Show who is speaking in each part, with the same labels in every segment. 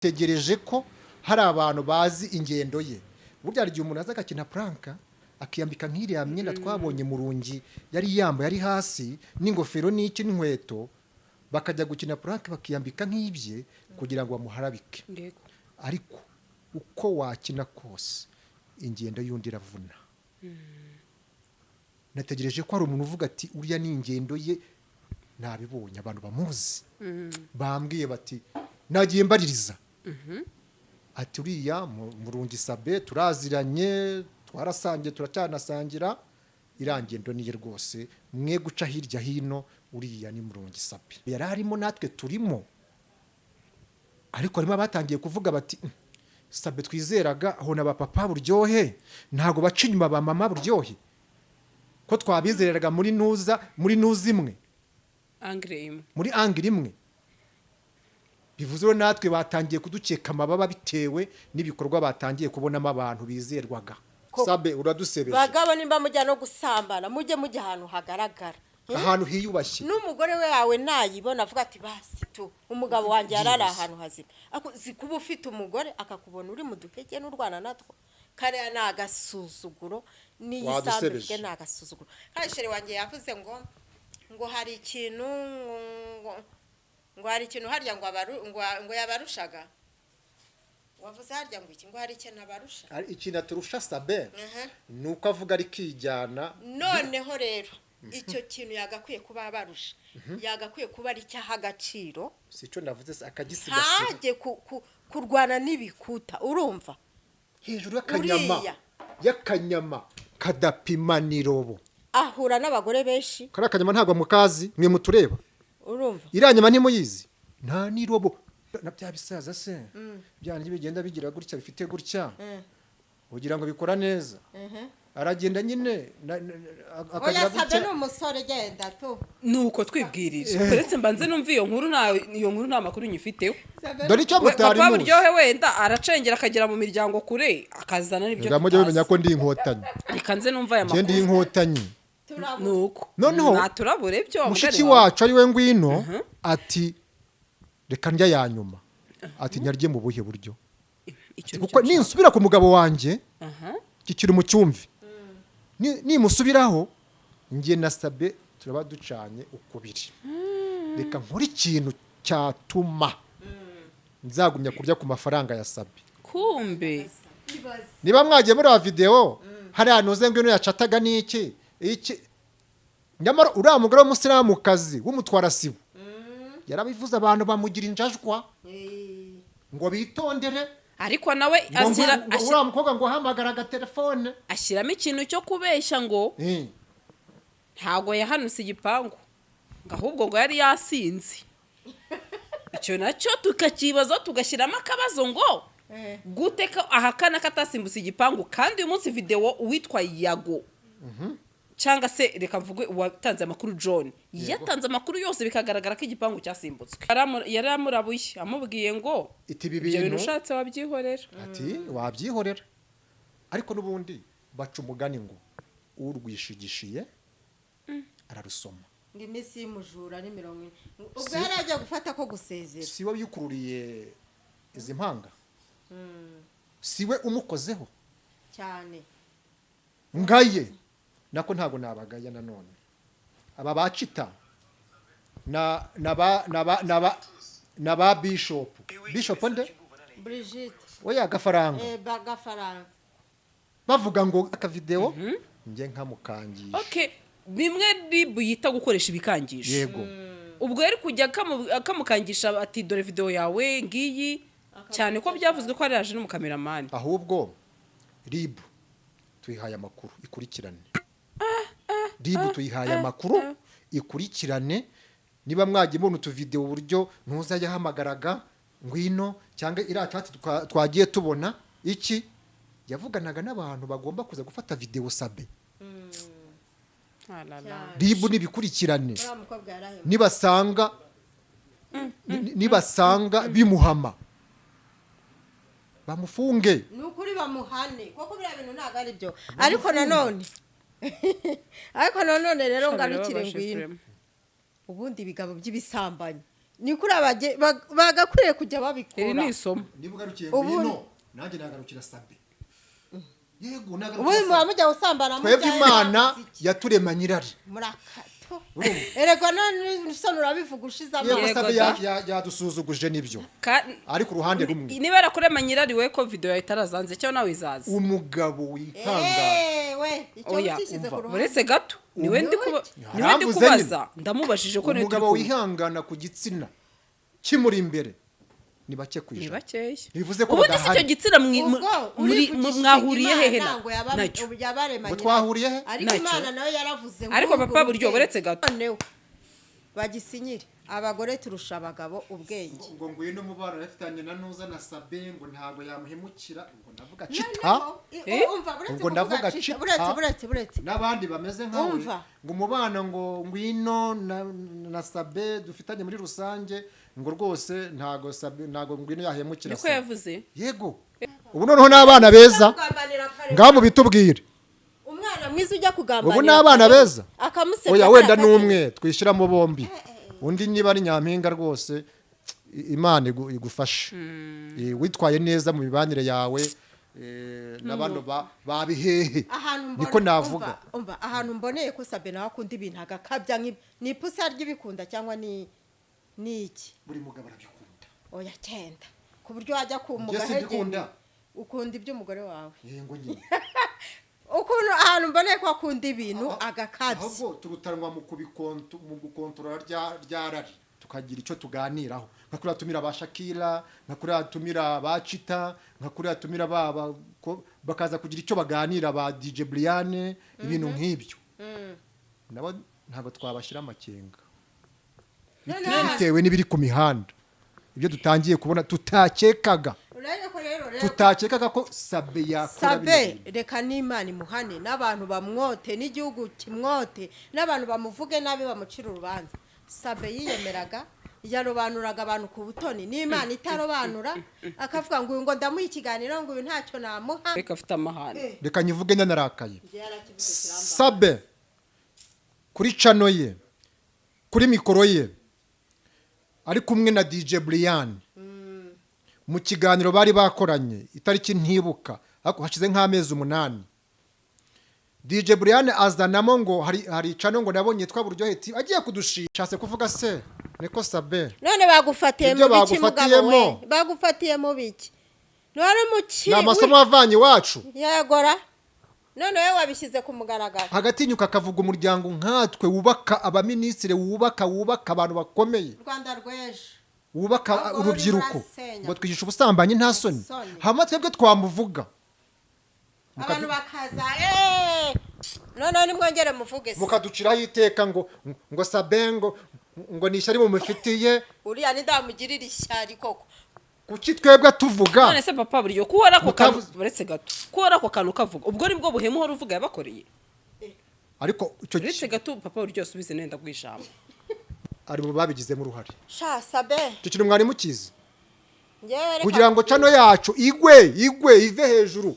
Speaker 1: Tegereje ko hari abantu bazi ingendo ye. Burya hari igihe umuntu aza agakina prank, akiyambika nk'iriya myenda twabonye Murungi yari yambaye ari hasi, n'ingofero n'iki n'inkweto, bakajya gukina prank bakiyambika nk'ibye kugira ngo bamuharabike. Ariko uko wakina kose, ingendo y'undi iravuna. Nategereje ko hari umuntu uvuga ati: "Uriya ni ingendo ye, nabibonye." Abantu bamuzi bambwiye bati, nagiye mbaririza, ati: "Uriya Murungi Sabe turaziranye, twarasangiye, turacyanasangira, iriya ngendo niye rwose, mwe guca hirya hino, uriya ni Murungi Sabe." Yari arimo, natwe turimo, ariko harimo abatangiye kuvuga bati: Sabe twizeraga aho na ba papa Buryohe ntabwo baca inyuma ba mama Buryohe, ko twabizeraga muri ntuza, muri ntuza imwe."
Speaker 2: Angle imwe.
Speaker 1: Muri angle imwe. Bivuze rero natwe batangiye kudukeka amababa bitewe n'ibikorwa batangiye kubonamo abantu bizerwaga. Sabe, uradusebeje.
Speaker 3: Bagabo, nimba mujya no gusambana, mujye mujya ahantu hagaragara.
Speaker 1: Ahantu hiyubashye.
Speaker 3: N'umugore we yawe nayibona avuga ati: "Basi tu, umugabo wanjye yarari ahantu hazima." Ariko zi kuba ufite umugore akakubona uri mu duhege n'urwana natwo, kariya ni agasuzuguro n'iyi sambu.
Speaker 1: Wadusebeje.
Speaker 3: Ni agasuzuguro. Kandi chéri wanjye yavuze ngo hari ikintu ngo hari ikintu harya ngo ngo yabarushaga. Wavuze harya ngo iki? Ngo hari ikintu abarusha?
Speaker 1: Ari ikintu aturusha Sabe, ni uko avuga ari kijyana.
Speaker 3: Noneho rero icyo kintu yagakwiye kuba abarusha, yagakwiye kuba ari icyaha agaciro.
Speaker 1: Si icyo navuze se? Akagisigasira.
Speaker 3: Ntajye kurwana n'ibikuta, urumva?
Speaker 1: Hejuru y'akanyama.
Speaker 3: Uriya.
Speaker 1: Y'akanyama kadapima n'irobo.
Speaker 3: Ahura n'abagore benshi.
Speaker 1: Kariya kanyama ntabwo mukazi mwe mutureba.
Speaker 3: Urumva?
Speaker 1: Iriya nyama ntimuyizi, nta n'irobo. Na bya bisaza se byandi bigenda bigira gutya, bifite gutya, ugira ngo bikora neza? Aragenda nyine
Speaker 3: Oya.
Speaker 1: akagira
Speaker 3: Sabe
Speaker 1: gutya.
Speaker 3: ni umusore, genda tu.
Speaker 2: Nuko twibwirije, uretse mbanze numva iyo nkuru, nta iyo nkuru, nta makuru nyifiteho.
Speaker 1: Dore icyo mutari
Speaker 2: Papa
Speaker 1: muzi.
Speaker 2: Buryohe wenda aracengera akagera mu miryango kure, akazana n'ibyo
Speaker 1: Reka mujye mumenya
Speaker 2: tutazi.
Speaker 1: ko ndi Inkotanyi.
Speaker 2: Reka nze numva aya
Speaker 1: Njye ndi
Speaker 2: makuru.
Speaker 1: Inkotanyi.
Speaker 2: Nuko
Speaker 1: Noneho,
Speaker 2: naturabure byo wa
Speaker 1: mushiki
Speaker 2: mugani wawe.
Speaker 1: wacu ari we Ngwino ati: "Reka ndya ya nyuma." Ati: "Nyarye mu buhe buryo?"
Speaker 2: Icyo
Speaker 1: Kuko
Speaker 2: nicyo nshaka.
Speaker 1: ninsubira ku mugabo wanjye, kikiri mu cyumvi, nimusubiraho njye na Sabe turaba ducanye ukubiri. Reka nkore ikintu cyatuma nzagumya kurya ku mafaranga ya Sabe.
Speaker 2: Kumbe.
Speaker 1: Niba mwagiye muri videwo, hariya hantu Ngwino yacataga n'iki iki, nyamara uriya mugore w'umusilamukazi w'umutwarasibo yarabivuze, abantu bamugira injajwa ngo bitondere.
Speaker 2: Ariko nawe
Speaker 1: ngo
Speaker 2: ashyira
Speaker 1: ngo uriya mukobwa ngo ahamagara agatelefone.
Speaker 2: Ashyiramo ikintu cyo kubeshya ngo ntabwo yahanutse igipangu, ngo ahubwo ngo yari yasinze. Icyo nacyo tukakibaza, tugashyiramo akabazo ngo gute ko ahakana ko atasimbutse igipangu, kandi uyu munsi videwo uwitwa Yago, cyangwa se reka mvuge uwatanze amakuru John, yatanze amakuru yose bikagaragara ko igipangu cyasimbutse. Yari amurabuye, amubwiye ngo
Speaker 1: Iti ibi
Speaker 2: ibyo bintu
Speaker 1: bintu
Speaker 2: ushatse wabyihorera.
Speaker 1: Ati: "Wabyihorera." Ariko n'ubundi baca umugani ngo urwishigishiye ararusoma.
Speaker 3: Ngo iminsi y'umujura ni 40. Ubwo yari agiye gufata ko gusezera.
Speaker 1: Si we wikururiye izi mpanga? Si we umukozeho?
Speaker 3: Cyane.
Speaker 1: Ngaye nako ntabwo nabagaya. Nanone aba bacita na ba na ba na ba na ba bishop nde?
Speaker 3: Brigitte.
Speaker 1: Oya, Gafaranga.
Speaker 3: Gafaranga.
Speaker 1: Bavuga ngo akavideo njye nkamukangisha.
Speaker 2: Okay, bimwe RIB yita gukoresha ibikangisho. Ubwo yari kujya akamukangisha ati: "Dore video yawe ngiyi," cyane ko byavuzwe ko yari yaje n'umukameramani.
Speaker 1: Ahubwo RIB tuyihaye amakuru ikurikirane. RIB tuyihaye amakuru ikurikirane. Niba mwagiye mubona utuvidewo, uburyo ntuzajya ahamagaraga Ngwino, cyangwa iriya chat twagiye tubona, iki yavuganaga n'abantu bagomba kuza gufata videwo Sabe. RIB nibikurikirane.
Speaker 3: Uriya mukobwa yarahemutse.
Speaker 1: Nibasanga bimuhama, bamufunge.
Speaker 3: Ni ukuri, bamuhane kuko biriya bintu ntabwo ari byo. Ariko nanone rero ngarukire
Speaker 2: Birababaje
Speaker 3: Ngwino.
Speaker 2: vraiment.
Speaker 3: Ubundi ibigabo by'ibisambanyi. Ni kuri bagakwiriye kujya
Speaker 2: Iri
Speaker 3: babikora.
Speaker 2: ni isomo.
Speaker 1: Niba ugarukiye
Speaker 3: Ngwino,
Speaker 1: nanjye nagarukira Sabe. Yego.
Speaker 3: Ubundi muba mujya gusambana.
Speaker 1: Twebwe
Speaker 3: Mujyayo
Speaker 1: Imana
Speaker 3: mwakoze iki?
Speaker 1: yaturemanye irari.
Speaker 3: Murakato.
Speaker 1: Urumva?
Speaker 3: Erega none usoni urabivuga ushize
Speaker 1: Yego.
Speaker 3: amaso.
Speaker 2: Yego
Speaker 1: Sabe
Speaker 2: da.
Speaker 1: yadusuzuguje nibyo, ariko uruhande rumwe
Speaker 2: Niba yarakuremanye irari, we ko video yawe itarazanze cyangwa nawe izaza?
Speaker 1: Umugabo wihangana.
Speaker 3: Ewe, icyo
Speaker 2: Oya,
Speaker 3: ukishyize ku
Speaker 1: umva.
Speaker 3: ruhande.
Speaker 2: Uretse gato, niwe ndi kuba niwe ndi
Speaker 1: Yaramvuze
Speaker 2: kubaza,
Speaker 1: nyine.
Speaker 2: ndamubajije ko niwe turi
Speaker 1: Umugabo
Speaker 2: kumwe.
Speaker 1: wihangana ku gitsina kimuri imbere ni bake ku
Speaker 2: Ni
Speaker 1: ijana.
Speaker 2: bakeya.
Speaker 1: Bivuze ko
Speaker 2: Ubundi si icyo
Speaker 1: badahari.
Speaker 2: gitsina
Speaker 3: Ubwo urivugishije
Speaker 2: mwahuriye
Speaker 3: Imana
Speaker 2: hehe
Speaker 3: ngo
Speaker 2: nacyo?
Speaker 3: yabaremanye.
Speaker 1: Ngo twahuriye he?
Speaker 3: Ariko
Speaker 2: Nacyo.
Speaker 3: Imana nayo yaravuze ngo
Speaker 2: Ariko
Speaker 3: urwo
Speaker 2: papa buryo,
Speaker 3: ubwenge.
Speaker 2: uretse gato.
Speaker 3: Noneho bagisinyire, abagore turusha abagabo ubwenge.
Speaker 1: Ngo ngwino mubano afitanye na nuza na Sabe, ngo ntabwo yamuhemukira, ngo ndavuga cita.
Speaker 3: Noneho,
Speaker 2: Eh?
Speaker 3: umva, uretse
Speaker 1: Ubwo
Speaker 3: kuvuga
Speaker 1: ndavuga
Speaker 3: cita,
Speaker 1: cita.
Speaker 3: buretse buretse buretse.
Speaker 1: N'abandi bameze nkawe.
Speaker 3: Umva.
Speaker 1: Ngo umubano ngo ngwino na Sabe dufitanye muri rusange, ngo rwose ntago Sabe, ntago ngwino yahemukira
Speaker 2: Niko
Speaker 1: Sabe.
Speaker 2: yavuze.
Speaker 1: Yego, ubu noneho n'abana beza
Speaker 3: Kugambanira kare.
Speaker 1: ngaho mubitubwire.
Speaker 3: Umwana mwiza ujya kugambanira
Speaker 1: Ubu ni abana
Speaker 3: kare,
Speaker 1: beza.
Speaker 3: akamusebya
Speaker 1: Oya, wenda
Speaker 3: kariya.
Speaker 1: n'umwe twishyiramo bombi, undi niba ari nyampinga rwose, Imana igufashe. Witwaye neza mu mibanire yawe, na bano babihehe.
Speaker 3: Ahantu mbona
Speaker 1: Niko navuga.
Speaker 3: Umva, umva ahantu mboneye ko Sabe nawe akunda ibintu agakabya nk'ibi, ni ipusi arya ibikunda cyangwa ni iki?
Speaker 1: Buri mugabo arabikunda.
Speaker 3: Oya, cyenda ku buryo wajya
Speaker 1: Njye
Speaker 3: kumuga.
Speaker 1: simbikunda.
Speaker 3: Ukunda iby'umugore wawe.
Speaker 1: Yego nyine.
Speaker 3: Ukuntu ahantu mboneye ko akunda ibintu agakabya.
Speaker 1: Ahubwo turutanwa mu gukontorora rya rari, tukagira icyo tuganiraho, nka kuriya tumira ba Shakira, nka kuriya tumira ba Chita, nka kuriya tumira ba bakaza kugira icyo baganira, ba DJ Brian, ibintu nk'ibyo. Nabo ntabwo twabashyira amakenga bitewe n'ibiri ku mihanda, ibyo dutangiye kubona tutakekaga.
Speaker 3: Urabona ko rero
Speaker 1: Tutakekaga ko Sabe yakora
Speaker 3: Sabe,
Speaker 1: bino bintu.
Speaker 3: reka n'Imana imuhane, n'abantu bamwote, n'igihugu kimwote, n'abantu bamuvuge nabi, bamucira urubanza. Sabe yiyemeraga, yarobanuraga abantu ku butoni, n'Imana itarobanura, akavuga ngo uyu ngo ndamuha ikiganiro, ngo uyu ntacyo namuha.
Speaker 2: Reka, afite amahane.
Speaker 1: Reka nyivuge nyanarakaye.
Speaker 3: Njye yarakivuze kiramba.
Speaker 1: Sabe kuri channel ye, kuri mikoro ye, ari kumwe na DJ Brian mu kiganiro bari bakoranye, itariki ntibuka, ariko hashize nk'amezi 8, DJ Brian azanamo ngo hari channel ngo nabonye yitwa Buryohe TV agiye kudushima. Shatse kuvuga se niko Sabe?
Speaker 3: None bagufatiye
Speaker 1: Ibyo
Speaker 3: mu biki, mugabo we?
Speaker 1: bagufatiyemo.
Speaker 3: Bagufatiye mu biki? Ntiwari muki?
Speaker 1: Ni amasomo wavanye iwacu.
Speaker 3: Yegora, none wowe wabishyize ku mugaragaro.
Speaker 1: Agatinyuka akavuga umuryango nkatwe wubaka abaminisitiri, wubaka abantu bakomeye,
Speaker 3: Rwanda rw'ejo.
Speaker 1: wubaka
Speaker 3: Ahubwo
Speaker 1: urubyiruko,
Speaker 3: urasenya.
Speaker 1: ngo twigishe ubusambanyi, nta soni?
Speaker 3: Soni.
Speaker 1: Hama twebwe twamuvuga
Speaker 3: Abantu bakaza, noneho nimwongere muvuge se.
Speaker 1: Mukaduciraho iteka ngo Sabe ngo ni ishyari mumufitiye.
Speaker 3: Uriya ntidamugirira ishyari koko.
Speaker 1: Kuki twebwe tuvuga?
Speaker 2: None se papa buryo, ko uhora ako kantu uretse gato, ko uhora ako kantu kavuga, ubwo nibwo buhemu uhora uvuga yabakoreye?
Speaker 1: Ariko icyo
Speaker 2: Uretse gato, papa buryo, usubize nenda guha ijambo.
Speaker 1: Ari mu babigizemo uruhare.
Speaker 3: Sha Sabe.
Speaker 1: Icyo kintu mwari mukizi?
Speaker 3: Njyewe reka
Speaker 1: Kugira ngo channel yacu igwe ive hejuru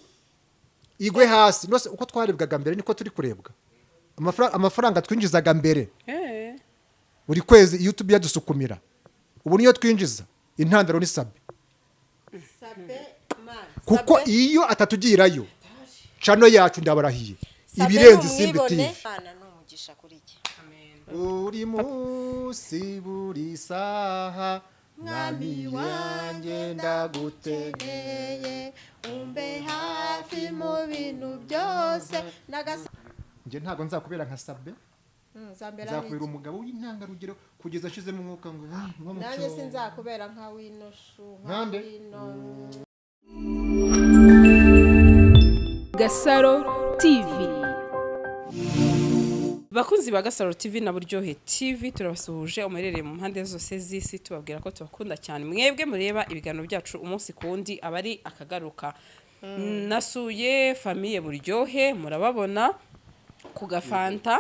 Speaker 1: igwe hasi nose, uko twarebwaga mbere niko turi kurebwa. Amafaranga twinjizaga mbere buri kwezi YouTube yadusukumira, ubu niyo twinjiza. Intandaro ni Sabe.
Speaker 3: Sabe man.
Speaker 1: Kuko
Speaker 3: Sabe-
Speaker 1: iyo atatugirayo, channel yacu, ndabarahiye,
Speaker 3: Sabe
Speaker 1: ibirenze
Speaker 3: ni
Speaker 1: Isimbi
Speaker 3: umwibone.
Speaker 1: TV.
Speaker 3: Imana ni umugisha kuri jye.
Speaker 1: Buri munsi, buri saha, mwami wanjye ndagutegeye.
Speaker 3: Ndagutegeye, umbe hafi mu bintu byose nagasa.
Speaker 1: Njye ntabwo nzakubera nka Sabe.
Speaker 3: Nzambera
Speaker 1: Nzakubera
Speaker 3: nk'iki?
Speaker 1: umugabo w'intangarugero kugeza ashizemo umwuka ngo nko mu
Speaker 3: Nanjye
Speaker 1: cyobo.
Speaker 3: sinzakubera nka wino shu nka
Speaker 1: Nkande?
Speaker 3: wino.
Speaker 4: Gasaro TV.
Speaker 2: Bakunzi ba Gasaro TV na Buryohe TV, turabasuhuje umuherereye mu mpande zose z'isi, tubabwira ko tubakunda cyane, mwebwe mureba ibiganiro byacu umunsi ku wundi, aba ari akagaruka. Nasuye famille Buryohe, murababona ku gafanta,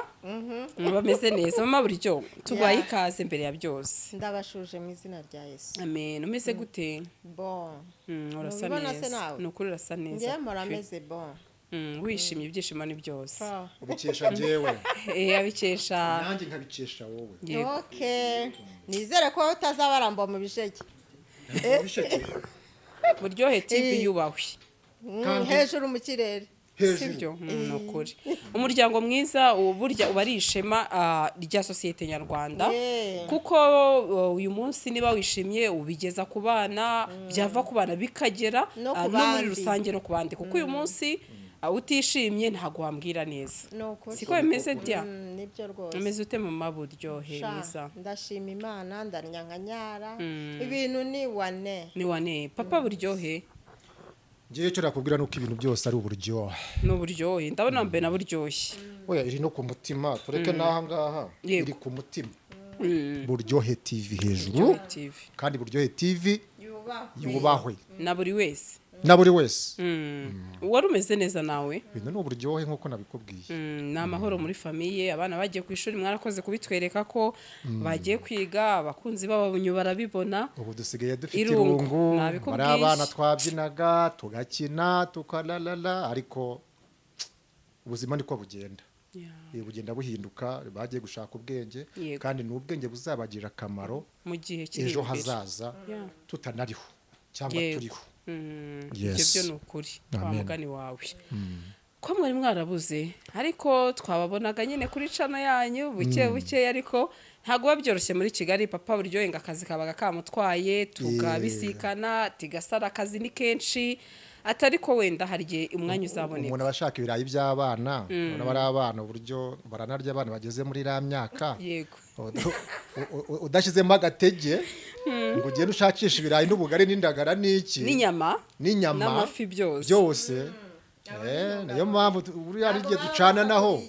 Speaker 2: bameze neza. Mama Buryo, tubaye ikaze mbere ya byose.
Speaker 3: Ndabashuje mu izina rya Yesu.
Speaker 2: Amen. Umeze gute?
Speaker 3: Bon.
Speaker 2: Urasa
Speaker 3: Ntubibona se
Speaker 2: neza.
Speaker 3: nawe?
Speaker 2: Ni ukuri urasa neza
Speaker 3: Njyewe mpora
Speaker 2: pe.
Speaker 3: meze bon.
Speaker 2: Wishimye, ibyishimo ni byose.
Speaker 1: Ubikesha njyewe.
Speaker 2: Abikesha.
Speaker 1: Nanjye nkabikesha wowe.
Speaker 2: Yego.
Speaker 3: Okay, nizere ko utazabaramba mu bisheke.
Speaker 1: Bisheke.
Speaker 2: Buryohe TV yubahwe.
Speaker 3: Hejuru mu kirere.
Speaker 1: Hejuru.
Speaker 2: Sibyo? Ni ukuri, umuryango mwiza ubu burya uba ari ishema rya sosiyete nyarwanda, kuko uyu munsi niba wishimye ubigeza ku bana, byava ku bana bikagera
Speaker 3: No ku
Speaker 2: no muri
Speaker 3: bandi.
Speaker 2: rusange no ku bandi, kuko uyu munsi utishimye ntabwo wambwira neza.
Speaker 3: Ni ukuri.
Speaker 2: Siko bimeze dya?
Speaker 3: Nibyo rwose.
Speaker 2: Umeze ute, mama Buryohe?
Speaker 3: Sha,
Speaker 2: Mwiza.
Speaker 3: Ndashima Imana, ndarya nkanyara, ibintu ni wane.
Speaker 2: Ni wane. Papa Buryohe?
Speaker 1: Ngewe icyo nakubwira ni uko ibintu byose ari uburyohe.
Speaker 2: Ni uburyohe, ndabona mbere na buryoshye.
Speaker 1: Oya, iri no ku mutima, tureke n'aha ngaha.
Speaker 2: Yego.
Speaker 1: Iri ku mutima. Buryohe TV hejuru.
Speaker 2: Buryohe TV.
Speaker 1: Kandi Buryohe TV
Speaker 3: yubahwe.
Speaker 1: Yubahwe.
Speaker 2: Na buri wese.
Speaker 1: Na buri wese.
Speaker 2: Wari umeze neza nawe?
Speaker 1: Ibintu ni uburyohe nk'uko nabikubwiye.
Speaker 2: Ni amahoro muri famille, abana bagiye ku ishuri, mwarakoze kubitwereka ko bagiye kwiga, abakunzi babo barabibona.
Speaker 1: Ubu dusigaye dufite
Speaker 2: Irungu.
Speaker 1: irungu.
Speaker 2: Nabikubwiye.
Speaker 1: Bari abana twabyinaga, tugakina, tukararara, ariko ubuzima niko bugenda. Bugenda buhinduka, bagiye gushaka ubwenge. Kandi ni ubwenge buzabagirira akamaro
Speaker 2: mu gihe kiri
Speaker 1: ejo
Speaker 2: imbere.
Speaker 1: hazaza, tutanariho cyangwa turiho.
Speaker 2: Ibyo
Speaker 1: Yes.
Speaker 2: byo ni ukuri wa
Speaker 1: Amen.
Speaker 2: mugani wawe ko mwari mwarabuze, ariko twababonaga nyine kuri channel yanyu buke buke, ariko ntabwo biba byoroshye muri Kigali. Papa Buryohe ngo akazi kabaga kamutwaye, tukabisikana tigasara, akazi ni kenshi, atari ko wenda hari igihe umwanya uzaboneka.
Speaker 1: Umuntu aba ashaka ibirayi by'abana, ubona bari abana uburyo baranarya, abana bageze muri iriya myaka. Udashyizemo agatege ngo ugende ushakishe ibirayi n'ubugari n'indagara n'iki
Speaker 2: n'inyama
Speaker 1: n'inyama
Speaker 2: n'amafi byose.
Speaker 1: Byose. Niyo mpamvu buriya hari igihe ducana naho,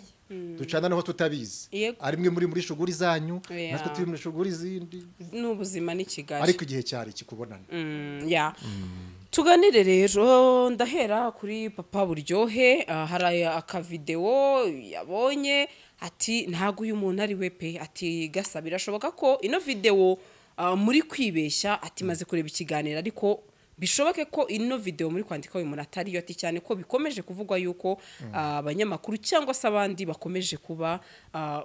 Speaker 1: ducana naho tutabizi. Ari mwe muri shuguri zanyu, natwe turi muri shuguri zindi.
Speaker 2: N'ubuzima ni Kigali.
Speaker 1: Ariko igihe cyari ikikubonana.
Speaker 2: Ya, tuganire rero, ndahera kuri Papa Buryohe. Hari akavidewo yabonye, ati ntabwo uyu muntu ari we pe, ati gasa birashoboka ko ino videwo muri kwibeshya, ati maze kureba ikiganiro, ariko bishoboke ko ino videwo muri kwandika uyu muntu atariyo, ati cyane ko bikomeje kuvugwa yuko abanyamakuru cyangwa se abandi bakomeje kuba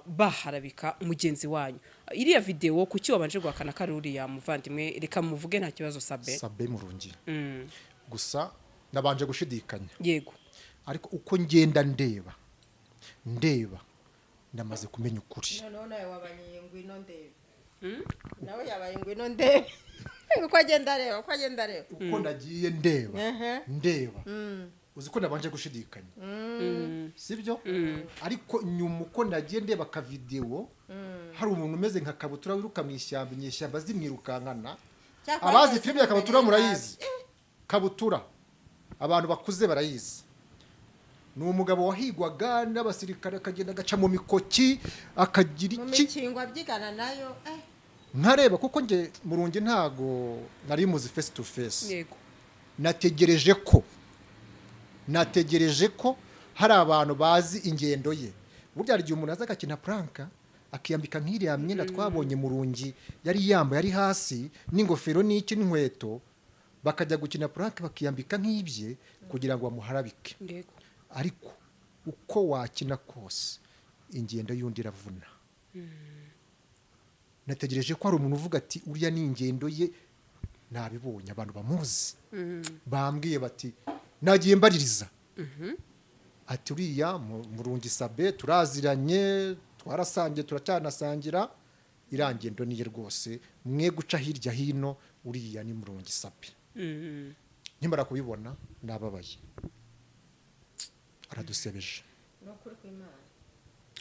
Speaker 2: baharabika mugenzi wanyu. Iriya videwo kuki wabanje guhakana ko ari uriya muvandimwe? Reka muvuge, nta kibazo, Sabe.
Speaker 1: Sabe Murungi. Gusa nabanje gushidikanya, ariko uko ngenda ndeba ndeba, ndamaze kumenya ukuri.
Speaker 3: Noneho nawe wabaye ngwino ndebe, nawe yabaye ngwino ndebe, uko agenda areba, uko agenda areba.
Speaker 1: Uko nagiye ndeba ndeba, uzi ko nabanje gushidikanya, sibyo? Ariko nyuma uko nagiye ndeba akavidewo, hari umuntu umeze nka Kabutura wiruka mu ishyamba, inyeshyamba zimwirukankana.
Speaker 3: Cyakora
Speaker 1: Abazi
Speaker 3: cyose
Speaker 1: filime ya Kabutura
Speaker 3: kimereye.
Speaker 1: murayizi. Kabutura abantu bakuze barayizi, ni umugabo wahigwaga n'abasirikare, akagenda agaca mu mikoki, akagira
Speaker 3: mu
Speaker 1: iki
Speaker 3: mikingo abyigana nayo.
Speaker 1: Nkareba, kuko nge Murungi ntago nari muzi face to face. Nategereje ko hari abantu bazi ingendo ye. Burya hari igihe umuntu aza agakina prank, akiyambika nk'iriya myenda twabonye Murungi yari yambaye ari hasi, n'ingofero n'iki n'inkweto, bakajya gukina prank, bakiyambika nk'ibye kugira ngo bamuharabike. Ariko uko wakina kose, ingendo y'undi iravuna. Nategereje ko hari umuntu uvuga ati uriya ni ingendo ye. Nabibonye, abantu bamuzi bambwiye bati, nagiye mbaririza, ati uriya Murungi Sabe turaziranye, twarasangiye, turacyanasangira, iriya ngendo niye rwose, mwe guca hirya hino, uriya ni Murungi Sabe. Nkimara kubibona nababaye, aradusebeje.
Speaker 3: Ni ukuri kw'Imana.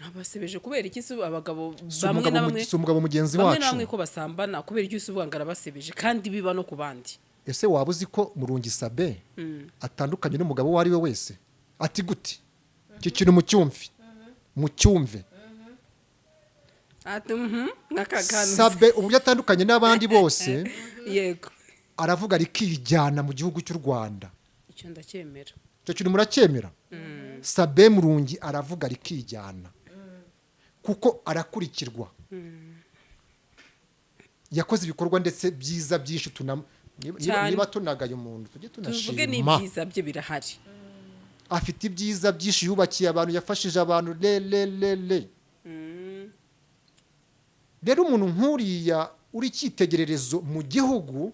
Speaker 2: Abasebeje kubera iki se abagabo
Speaker 1: Si
Speaker 2: bamwe
Speaker 1: umugabo
Speaker 2: na bamwe
Speaker 1: si umugabo mugenzi
Speaker 2: bamwe na
Speaker 1: wacu.
Speaker 2: bamwe ko basambana, kubera iki uvuga ngo arabasebeje kandi biba no ku bandi?
Speaker 1: Ese waba uzi ko Murungi Sabe atandukanye n'umugabo uwo ari we wese? Ati gute? Iki kintu mucyumve, mucyumve.
Speaker 2: Ati nk'aka kantu.
Speaker 1: Sabe uburyo atandukanye n'abandi bose, aravuga rikijyana mu gihugu cy'u Rwanda.
Speaker 2: Icyo ndacyemera.
Speaker 1: Icyo kintu muracyemera? Sabe Murungi aravuga rikijyana kuko arakurikirwa, yakoze ibikorwa ndetse byiza byinshi,
Speaker 2: Cyane.
Speaker 1: niba tunagaye umuntu tujye
Speaker 2: Tuvuge
Speaker 1: tunashima.
Speaker 2: n'ibyiza bye birahari.
Speaker 1: Afite ibyiza byinshi yubakiye abantu, yafashije abantu, le le le le. Rero umuntu nk'uriya uri icyitegererezo mu gihugu,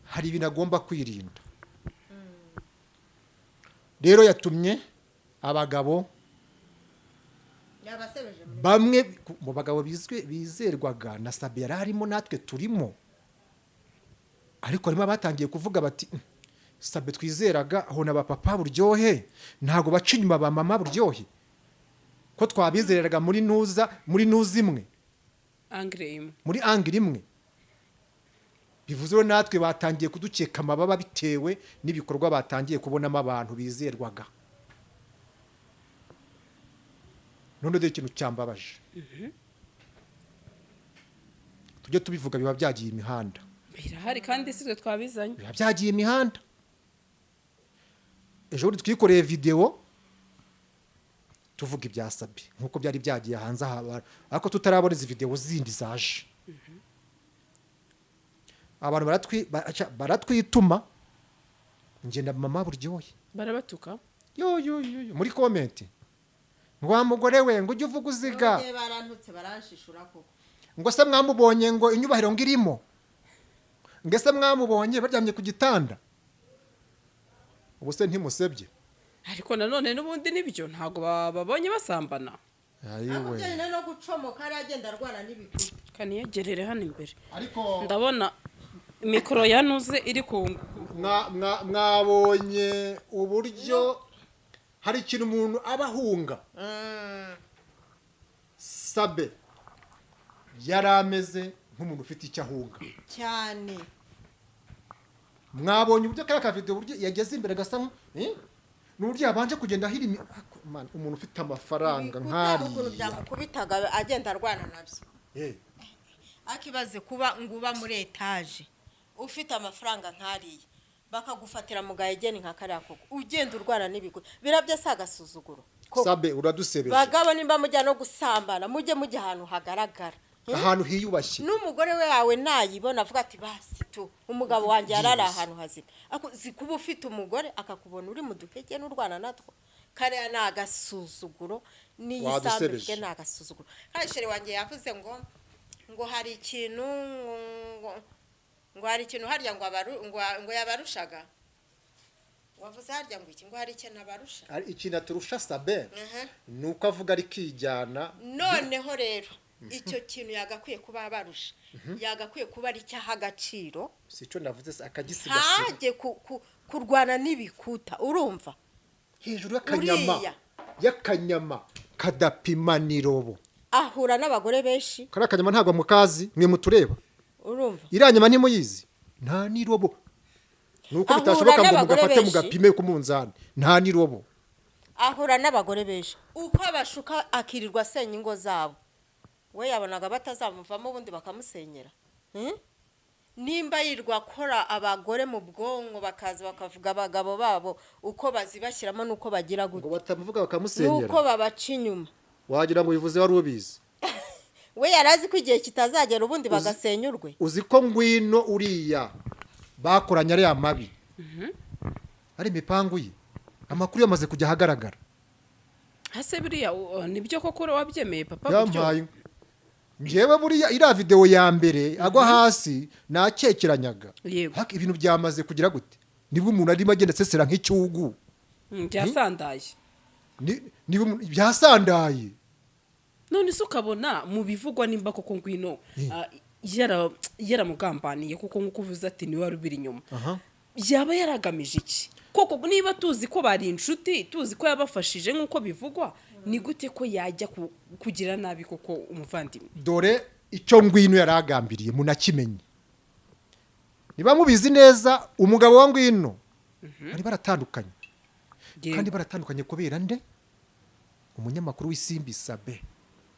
Speaker 1: hari ibintu agomba kwirinda. Rero yatumye abagabo
Speaker 3: Yabasebeje muri
Speaker 1: bamwe mu bagabo bizwi bizerwaga na Sabe yari arimo, natwe turimo, ariko harimo abatangiye kuvuga bati: "Sabe twizeraga aho na ba papa Buryohe ntabwo baca inyuma ba mama Buryohe, ko twabizeraga muri ntuza imwe."
Speaker 2: Angle imwe.
Speaker 1: Muri angle imwe. Bivuze rero natwe batangiye kudukeka amababa bitewe n'ibikorwa batangiye kubonamo abantu bizerwaga. None dore ikintu cyambabaje, tujye tubivuga, biba byagiye imihanda.
Speaker 2: Birahari kandi si twe twabizanye.
Speaker 1: Biba byagiye imihanda. Ejo bundi twikoreye videwo tuvuga ibya Sabi nk'uko byari byagiye hanze aha, ariko tutarabona izi videwo zindi zaje. Abantu baratwituma ngenda mama Buryohe.
Speaker 2: Barabatuka.
Speaker 1: Yo yo yo yo, muri comment ngo: "Wa mugore we," ngo, "ujye uvuga uziga."
Speaker 3: Nongeye barantutse, baranshishura koko.
Speaker 1: Ngo: "Se mwamubonye?" Ngo: "Inyubahiro ngo irimo." Ngo: "Ese mwamubonye baryamye ku gitanda?" Ubu se ntimusebye?
Speaker 2: Ariko nanone n'ubundi nibyo, ntabwo babonye basambana.
Speaker 3: Ariko
Speaker 1: Ayiwe.
Speaker 3: byonyine no gucomoka yari agenda arwana n'ibikuta.
Speaker 2: Kaniyegerere hano imbere.
Speaker 1: Ariko
Speaker 2: ndabona mikoro yanuze iri ku
Speaker 1: Mwabonye uburyo hari ikintu umuntu aba ahunga. Sabe yari ameze nk'umuntu ufite icyo ahunga.
Speaker 3: Cyane.
Speaker 1: Mwabonye uburyo kariya kavidewo, uburyo yageze imbere gasa eh? Ni uburyo yabanje kugenda ahirima. Ako, man, umuntu ufite amafaranga
Speaker 3: Ibikuta ukuntu
Speaker 1: nk'ariya
Speaker 3: byamukubitaga agenda arwana nabyo. Akibaze kuba ngo uba muri etaje, ufite amafaranga nk'ariya, bakagufatira mu gahegeni nka kariya koko, ugenda urwana n'ibikuta, birabyo si agasuzuguro koko?
Speaker 1: Sabe uradusebeje.
Speaker 3: Bagabo, nimba mujya no gusambana, mujye mujya ahantu hagaragara.
Speaker 1: Ahantu hiyubashye.
Speaker 3: N'umugore we wawe nayibona avuga ati: "Basi tu, umugabo wanjye yarari
Speaker 1: Byihuse.
Speaker 3: ahantu hazima." Ariko zi kuba ufite umugore akakubona uri mu duhege n'urwana natwo, kariya ni agasuzuguro n'iyi sambu.
Speaker 1: Wadusebeje.
Speaker 3: Ifite ni agasuzuguro. Kandi chéri wanjye yavuze ngo hari ikintu ngo hari ikintu harya ngo ngo yabarushaga. Wavuze harya ngo iki? Ngo hari ikintu abarusha.
Speaker 1: Ari ikintu aturusha Sabe, ni uko avuga ari kijyana.
Speaker 3: Noneho rero icyo kintu yagakwiye kuba abarusha, yagakwiye kuba ari icyaha agaciro.
Speaker 1: Si icyo navuze se, akagisigasira.
Speaker 3: Ntajye kurwana n'ibikuta, urumva?
Speaker 1: Hejuru y'akanyama.
Speaker 3: Uriya.
Speaker 1: Y'akanyama kadapima n'irobo.
Speaker 3: Ahura n'abagore benshi.
Speaker 1: Kariya kanyama ntabwo mukazi mwe mutureba.
Speaker 3: Urumva?
Speaker 1: Iriya nyama ntimuyizi, nta n'irobo. Ni uko
Speaker 3: Ahura
Speaker 1: bitashoboka ngo
Speaker 3: n'abagore
Speaker 1: mugafate
Speaker 3: benshi.
Speaker 1: mugapime ku munzani, nta n'irobo.
Speaker 3: Ahura n'abagore benshi, uko abashuka akirirwa asenya ingo zabo. We yabonaga batazamuvamo, ubundi bakamusenyera. Nimba yirwa akora abagore mu bwonko, bakaza bakavuga abagabo babo uko bazibashyiramo n'uko bagira
Speaker 1: Ngo
Speaker 3: gute,
Speaker 1: batamuvuga bakamusenyera.
Speaker 3: n'uko babaca inyuma.
Speaker 1: Wagira ngo bivuze wari ubizi.
Speaker 3: We yari azi ko igihe kitazagera ubundi bagasenya urwe.
Speaker 1: Uzi ko Ngwino uriya bakoranye ariya mabi ari imipangu ye, amakuru yamaze kujya ahagaragara.
Speaker 2: Hase buriya nibyo koko wabyemeye, papa Buryo?
Speaker 1: Yampaye ngewe buriya iriya videwo ya mbere agwa hasi nakekeranyaga.
Speaker 2: Yego.
Speaker 1: Ariko ibintu byamaze kugira gute, nibwo umuntu arimo agenda asesera nk'icyugu.
Speaker 2: Byasandaye.
Speaker 1: Byasandaye.
Speaker 2: None se ukabona mu bivugwa, nimba koko Ngwino yaramugambaniye kuko nk'uko uvuze ati niwe wari ubiri inyuma, yaba yaragamije iki koko? Niba tuzi ko bari inshuti, tuzi ko yabafashije nk'uko bivugwa, ni gute ko yajya kugira nabi koko umuvandimwe?
Speaker 1: Dore icyo Ngwino yari agambiriye, munakimenye niba mubizi neza. Umugabo wa Ngwino bari baratandukanye. Kandi baratandukanye kubera nde? Umunyamakuru w'Isimbi, Sabe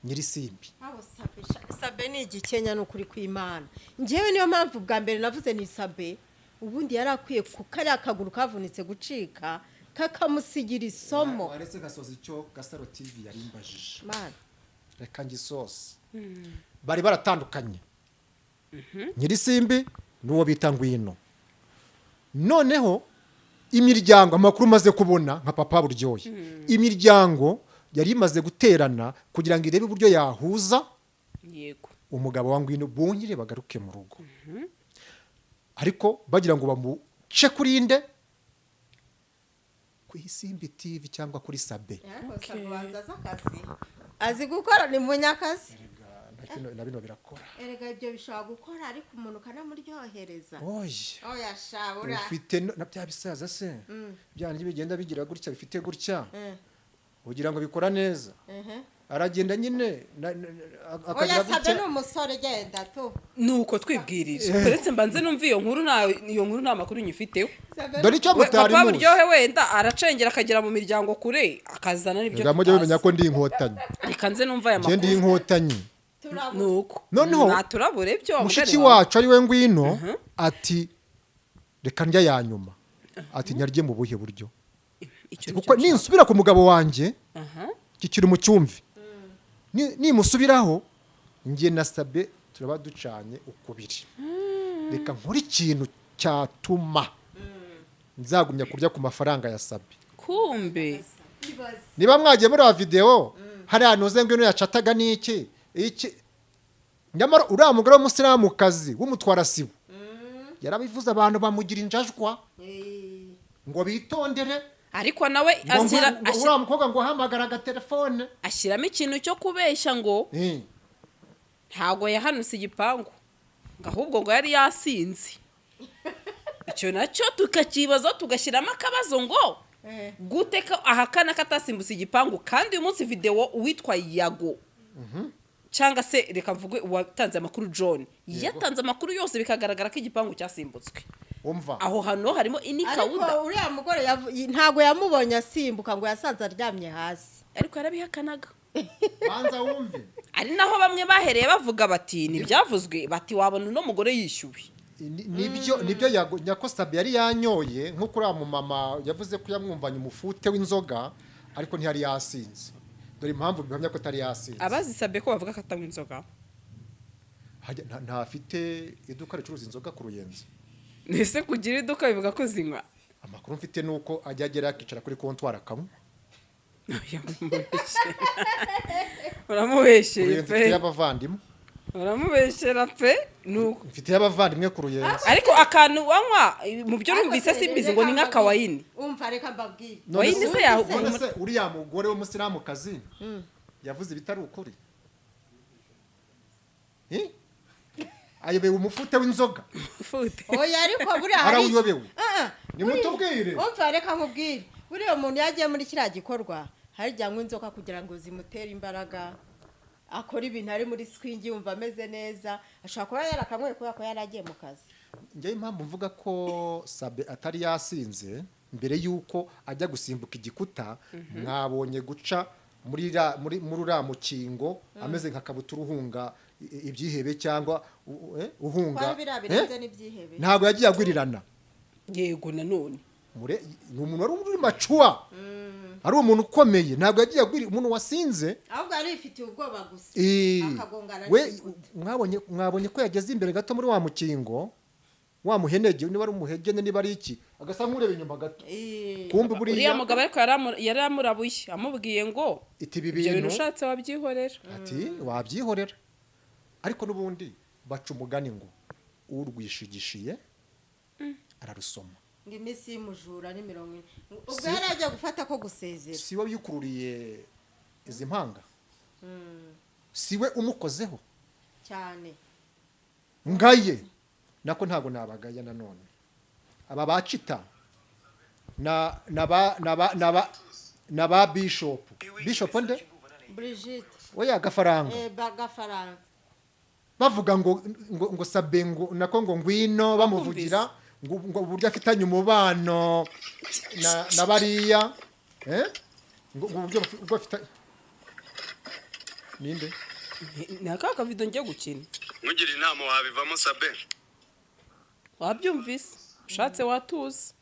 Speaker 1: Nyirisimbi.
Speaker 3: Abo Sabe Sabe ni igikenya, ni ukuri kw'Imana. Njyewe niyo mpamvu bwa mbere navuze ni Sabe ubundi yari akwiye ku kariya kaguru kavunitse gucika kakamusigira isomo.
Speaker 1: Waretse gasoza icyo Gasaro TV yarimbajije.
Speaker 3: Mana.
Speaker 1: Reka ngisoze. Bari baratandukanye, Nyirisimbi n'uwo bita Ngwino. Noneho Imiryango, amakuru umaze kubona nka Papa Buryohe, imiryango yari imaze guterana kugira ngo irebe uburyo yahuza umugabo wa Ngwino, bongere bagaruke mu rugo, ariko bagira ngo bamuce kuri nde? Ku Isimbi TV cyangwa kuri Sabe.
Speaker 3: Ariko Sabe ubanza azi akazi, azi gukora, ni munyakazi.
Speaker 1: Na bino birakora.
Speaker 3: Erega ibyo bishobora gukora, ariko umuntu ukanamuryohereza.
Speaker 1: Oya.
Speaker 3: Oya sha, ura
Speaker 1: Ufite na bya bisaza se, bya bindi bigenda bigira gutya, bifite gutya, ugira ngo bikora neza. Aragenda nyine
Speaker 3: Oya.
Speaker 1: akagira
Speaker 3: Sabe
Speaker 1: gutya.
Speaker 3: ni umusore, genda tu.
Speaker 2: Nuko twibwirije, uretse mbanze numva iyo nkuru, nta iyo nkuru, nta makuru nyifiteho.
Speaker 3: Sabe.
Speaker 1: Dore icyo mutari
Speaker 2: Papa
Speaker 1: muzi.
Speaker 2: Buryohe wenda aracengera akagera mu miryango kure, akazana n'ibyo
Speaker 1: Reka mujye mumenya
Speaker 2: tutazi.
Speaker 1: ko ndi Inkotanyi.
Speaker 2: Reka nze numva aya
Speaker 1: Njye ndi
Speaker 2: makuru.
Speaker 1: Inkotanyi.
Speaker 3: Turabura.
Speaker 2: Nuko
Speaker 1: Noneho,
Speaker 2: naturabure byo wa
Speaker 1: mushiki
Speaker 2: mugani wawe.
Speaker 1: wacu ari we Ngwino ati: "Reka ndya ya nyuma." Ati: "Nyarye mu buhe buryo?"
Speaker 2: Icyo
Speaker 1: Kuko
Speaker 2: nicyo.
Speaker 1: ninsubira ku mugabo wanjye, kikiri mu cyumvi, nimusubiraho njye na Sabe turaba ducanye ukubiri. Reka nkore ikintu cyatuma nzagumya kurya ku mafaranga ya Sabe.
Speaker 2: Kumbe.
Speaker 3: Ibaze.
Speaker 1: Niba mwagiye muri videwo hariya, ntuze Ngwino yacataga n'iki iki, nyamara uriya mugore w'umusilamukazi w'umutwara sibo yarabivuze, abantu bamugira injajwa ngo bitondere.
Speaker 2: Ariko nawe
Speaker 1: ngo
Speaker 2: ashyira
Speaker 1: ngo uriya mukobwa ngo ahamagara agatelefone.
Speaker 2: Ashyiramo ikintu cyo kubeshya ngo ntabwo yahanutse igipangu, ngo ahubwo ngo yari yasinze. Icyo nacyo tukakibaza, tugashyiramo akabazo ngo gute ko ahakana ko atasimbutse igipangu, kandi uyu munsi videwo uwitwa Yago, cyangwa se reka mvuge uwatanze amakuru John, yatanze amakuru yose bikagaragara ko igipangu cyasimbutse.
Speaker 1: Umva.
Speaker 2: Aho hantu harimo inikawuda.
Speaker 3: Ariko uriya mugore ntabwo yamubonye asimbuka, ngo yasanze aryamye hasi.
Speaker 2: Ariko yarabihakanaga.
Speaker 1: Banza wumve.
Speaker 2: Ari naho bamwe bahereye bavuga bati ntibyavuzwe, bati wabona uno mugore yishyuwe.
Speaker 1: Nibyo nyako Sabe yari yanyoye, nk'uko uriya mumama yavuze ko yamwumvanye umufute w'inzoga, ariko ntiyari yasinze. Dore impamvu bihamya ko atari yasinze.
Speaker 2: Abazisabye ko bavuga ko atanywa inzoga.
Speaker 1: Ntafite iduka ricuruza inzoga ku Ruyenzi?
Speaker 2: Ese kugira iduka bivuga ko zinywa?
Speaker 1: Amakuru mfite ni uko ajya agera akicara kuri comptoir akanywa.
Speaker 2: Uramubeshyeye
Speaker 1: Ruyenzi
Speaker 2: pe.
Speaker 1: mfite y'abavandimwe.
Speaker 2: Uramubeshyera pe, nuko.
Speaker 1: Mfite y'abavandimwe ku Ruyenzi.
Speaker 2: Ariko akantu wanywa, mu byo numvise simbizi, ngo ni nk'akawayini.
Speaker 3: Umva, reka mbabwire.
Speaker 1: None
Speaker 2: Wayini se
Speaker 1: none se uriya mugore w'umusilamukazi yavuze ibitari ukuri? Eh? Ayobewe umufute w'inzoga?
Speaker 2: Fute.
Speaker 3: Oya, ariko buriya hari
Speaker 1: Arawuyobewe.
Speaker 3: Ah, ah.
Speaker 1: Nimutubwire.
Speaker 3: Umva, reka nkubwire, buriya umuntu iyo agiye muri kiriya gikorwa hari igihe anywa inzoka kugira ngo zimutere imbaraga, akora ibintu ari muri swing, yumva ameze neza. Ashobora kuba yarakanyweye kubera ko yari agiye mu kazi.
Speaker 1: Njyewe impamvu mvuga ko Sabe atari yasinze mbere y'uko ajya gusimbuka igikuta, mwabonye guca muri uriya mukingo ameze nka kabutura uhunga ibyihebe cyangwa uhunga.
Speaker 3: Kwa biriya birenze
Speaker 1: Eh?
Speaker 3: n'ibyihebe.
Speaker 1: Ntabwo yagiye agwirirana.
Speaker 2: Yego, nanone.
Speaker 1: Ni umuntu wari uri mature, ari umuntu ukomeye, ntabwo yagiye agwira umuntu wasinze.
Speaker 3: Ahubwo yari yifitiye ubwoba gusa, akagongana
Speaker 1: we
Speaker 3: n'igikuta.
Speaker 1: Mwabonye ko yageze imbere gato muri wa mukingo, wa muhenege, niba ari umuhegene, niba ari iki, agasa nk'ureba inyuma gato. Kumbe
Speaker 2: Uriya
Speaker 1: buriya
Speaker 2: mugabo ariko yari amurabuye, amubwiye ngo
Speaker 1: iti ibi
Speaker 2: ibyo bintu
Speaker 1: bintu
Speaker 2: ushatse wabyihorera.
Speaker 1: Ati wabyihorera, ariko n'ubundi baca umugani ngo urwishigishiye ararusoma.
Speaker 3: Ngo iminsi y'umujura ni 40, ubwo yari agiye gufata ko gusezera.
Speaker 1: Si we wikururiye izi mpanga? Si we umukozeho?
Speaker 3: Cyane.
Speaker 1: Ngaye nako ntabwo nabagaya nanone aba bacita na ba bishop nde?
Speaker 3: Brigitte.
Speaker 1: Oya, Gafaranga.
Speaker 3: Gafaranga.
Speaker 1: Bavuga ngo Sabe, ngo nako ngo Ngwino, bamuvugira ngo uburyo afitanye umubano na bariya, ngo uburyo ubwo afitanye ninde?
Speaker 2: Ni aka kavido ngiye gukina.
Speaker 4: Nkugira inama, wabivamo Sabe.
Speaker 2: Wabyumvise, ushatse watuza.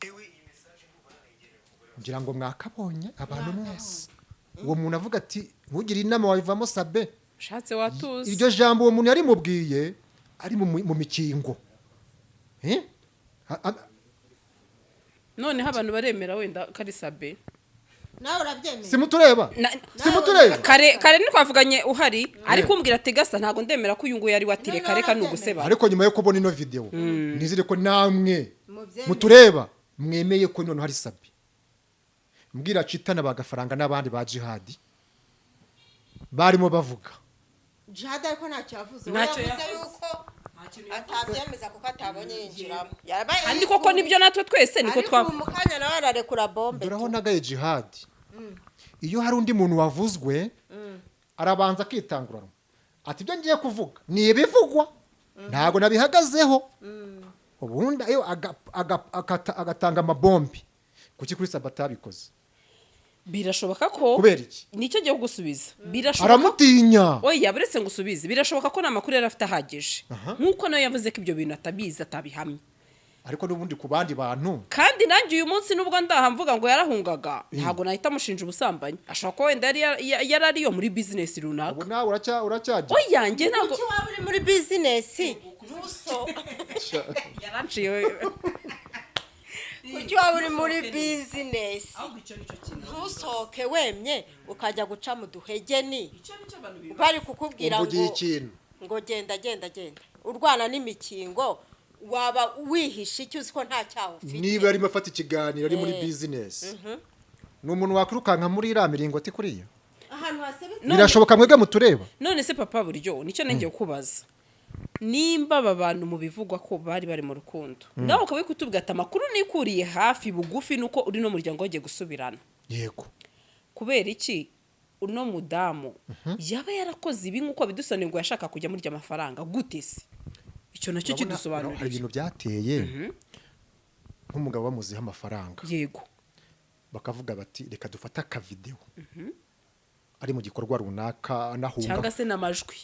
Speaker 1: Ngira ngo mwakabonye abantu mwese, uwo muntu avuga ati: "Ntugire inama, wabivamo Sabe."
Speaker 2: Ushatse watuza.
Speaker 1: Iryo jambo uwo muntu yarimubwiye ari mu mikingo. Eh?
Speaker 2: Noneho abantu baremera wenda ko ari Sabe.
Speaker 3: Nawe urabyemeye?
Speaker 1: Simutureba? Simutureba?
Speaker 2: Kare kare ntitwavuganye uhari, ariko umbwira ati: "Gasa, ntabwo ndemera ko uyu nguyu ari we." Ati: "Reka reka, ni uguseba."
Speaker 1: Ariko nyuma yo kubona ino video, nizere ko namwe
Speaker 3: Mubyemeye.
Speaker 1: mutureba mwemeye ko noneho hari Sabe. Mbwira Citana bagafaranga n'abandi ba Jihadi barimo bavuga.
Speaker 3: Jihad ariko ntacyo yavuze. We
Speaker 2: Ntacyo
Speaker 3: yavuze
Speaker 2: yavuze.
Speaker 3: yuko atabyemeza kuko atabonye yinjiramo. Yabaye
Speaker 2: Kandi koko nibyo, natwe twese niko
Speaker 3: ariko
Speaker 2: twa
Speaker 3: ubu mu kanya nawe ararekura bombe.
Speaker 1: Dore aho nagaye Jihadi: iyo hari undi muntu wavuzwe, arabanza akitanguranwa ati: "Ibyo ngiye kuvuga ni ibivugwa, ntabwo nabihagazeho." Ubundi ayo agatanga amabombi. Kuki kuri Sabe atabikoze?
Speaker 2: Birashoboka ko
Speaker 1: Kubera iki?
Speaker 2: Nicyo gihe gusubiza, birashoboka.
Speaker 1: Aramutinya.
Speaker 2: Oya, buretse ngo usubize, birashoboka ko nta makuru yari afite ahagije, nk'uko nawe yavuze ko ibyo bintu atabizi, atabihamya.
Speaker 1: Ariko n'ubundi ku bandi bantu.
Speaker 2: Kandi nanjye uyu munsi, nubwo ndaha mvuga ngo yarahungaga, ntabwo nahita amushinja ubusambanyi. Ashobora kuba wenda yari ariyo muri bizinesi runaka.
Speaker 1: Ubu nawe uracyajya.
Speaker 2: Oya, njye ntabwo.
Speaker 3: Kuki waba uri muri bizinesi ntuso
Speaker 2: Yaranciye.
Speaker 3: Kuki waba uri muri bizinesi ntusohoke wemye, ukajya guca mu duhegeni bari kukubwira ngo
Speaker 1: Umvugiye ikintu.
Speaker 3: ngo genda, genda, genda, urwana n'imikingo, waba wihishe icyo uzi ko nta cyaha ufite?
Speaker 1: Niba arimo afata ikiganiro ari muri bizinesi, ni umuntu wakwirukanka muri iriya miringoti kuriya?
Speaker 3: Ahantu hasebetse.
Speaker 1: Birashoboka mwebwe mutureba?
Speaker 2: None se papa buryo, nicyo nengeye kubaza: nimba aba bantu mu bivugwa ko bari bari mu rukundo, nawe ukaba uri kutubwira ati amakuru nikuriye hafi bugufi nuko uri no muryango wagiye gusubirana,
Speaker 1: Yego.
Speaker 2: kubera iki uno mudamu yaba yarakoze ibi nk'uko bidusobanuye ngo yashaka kujya murya amafaranga gute se? Icyo nacyo
Speaker 1: Urabona, hari
Speaker 2: kidusobanurira.
Speaker 1: ibintu byateye nk'umugabo bamuziho amafaranga, bakavuga bati: "Reka dufate akavidewo ari mu gikorwa runaka anahunga."
Speaker 2: Cyangwa se n'amajwi.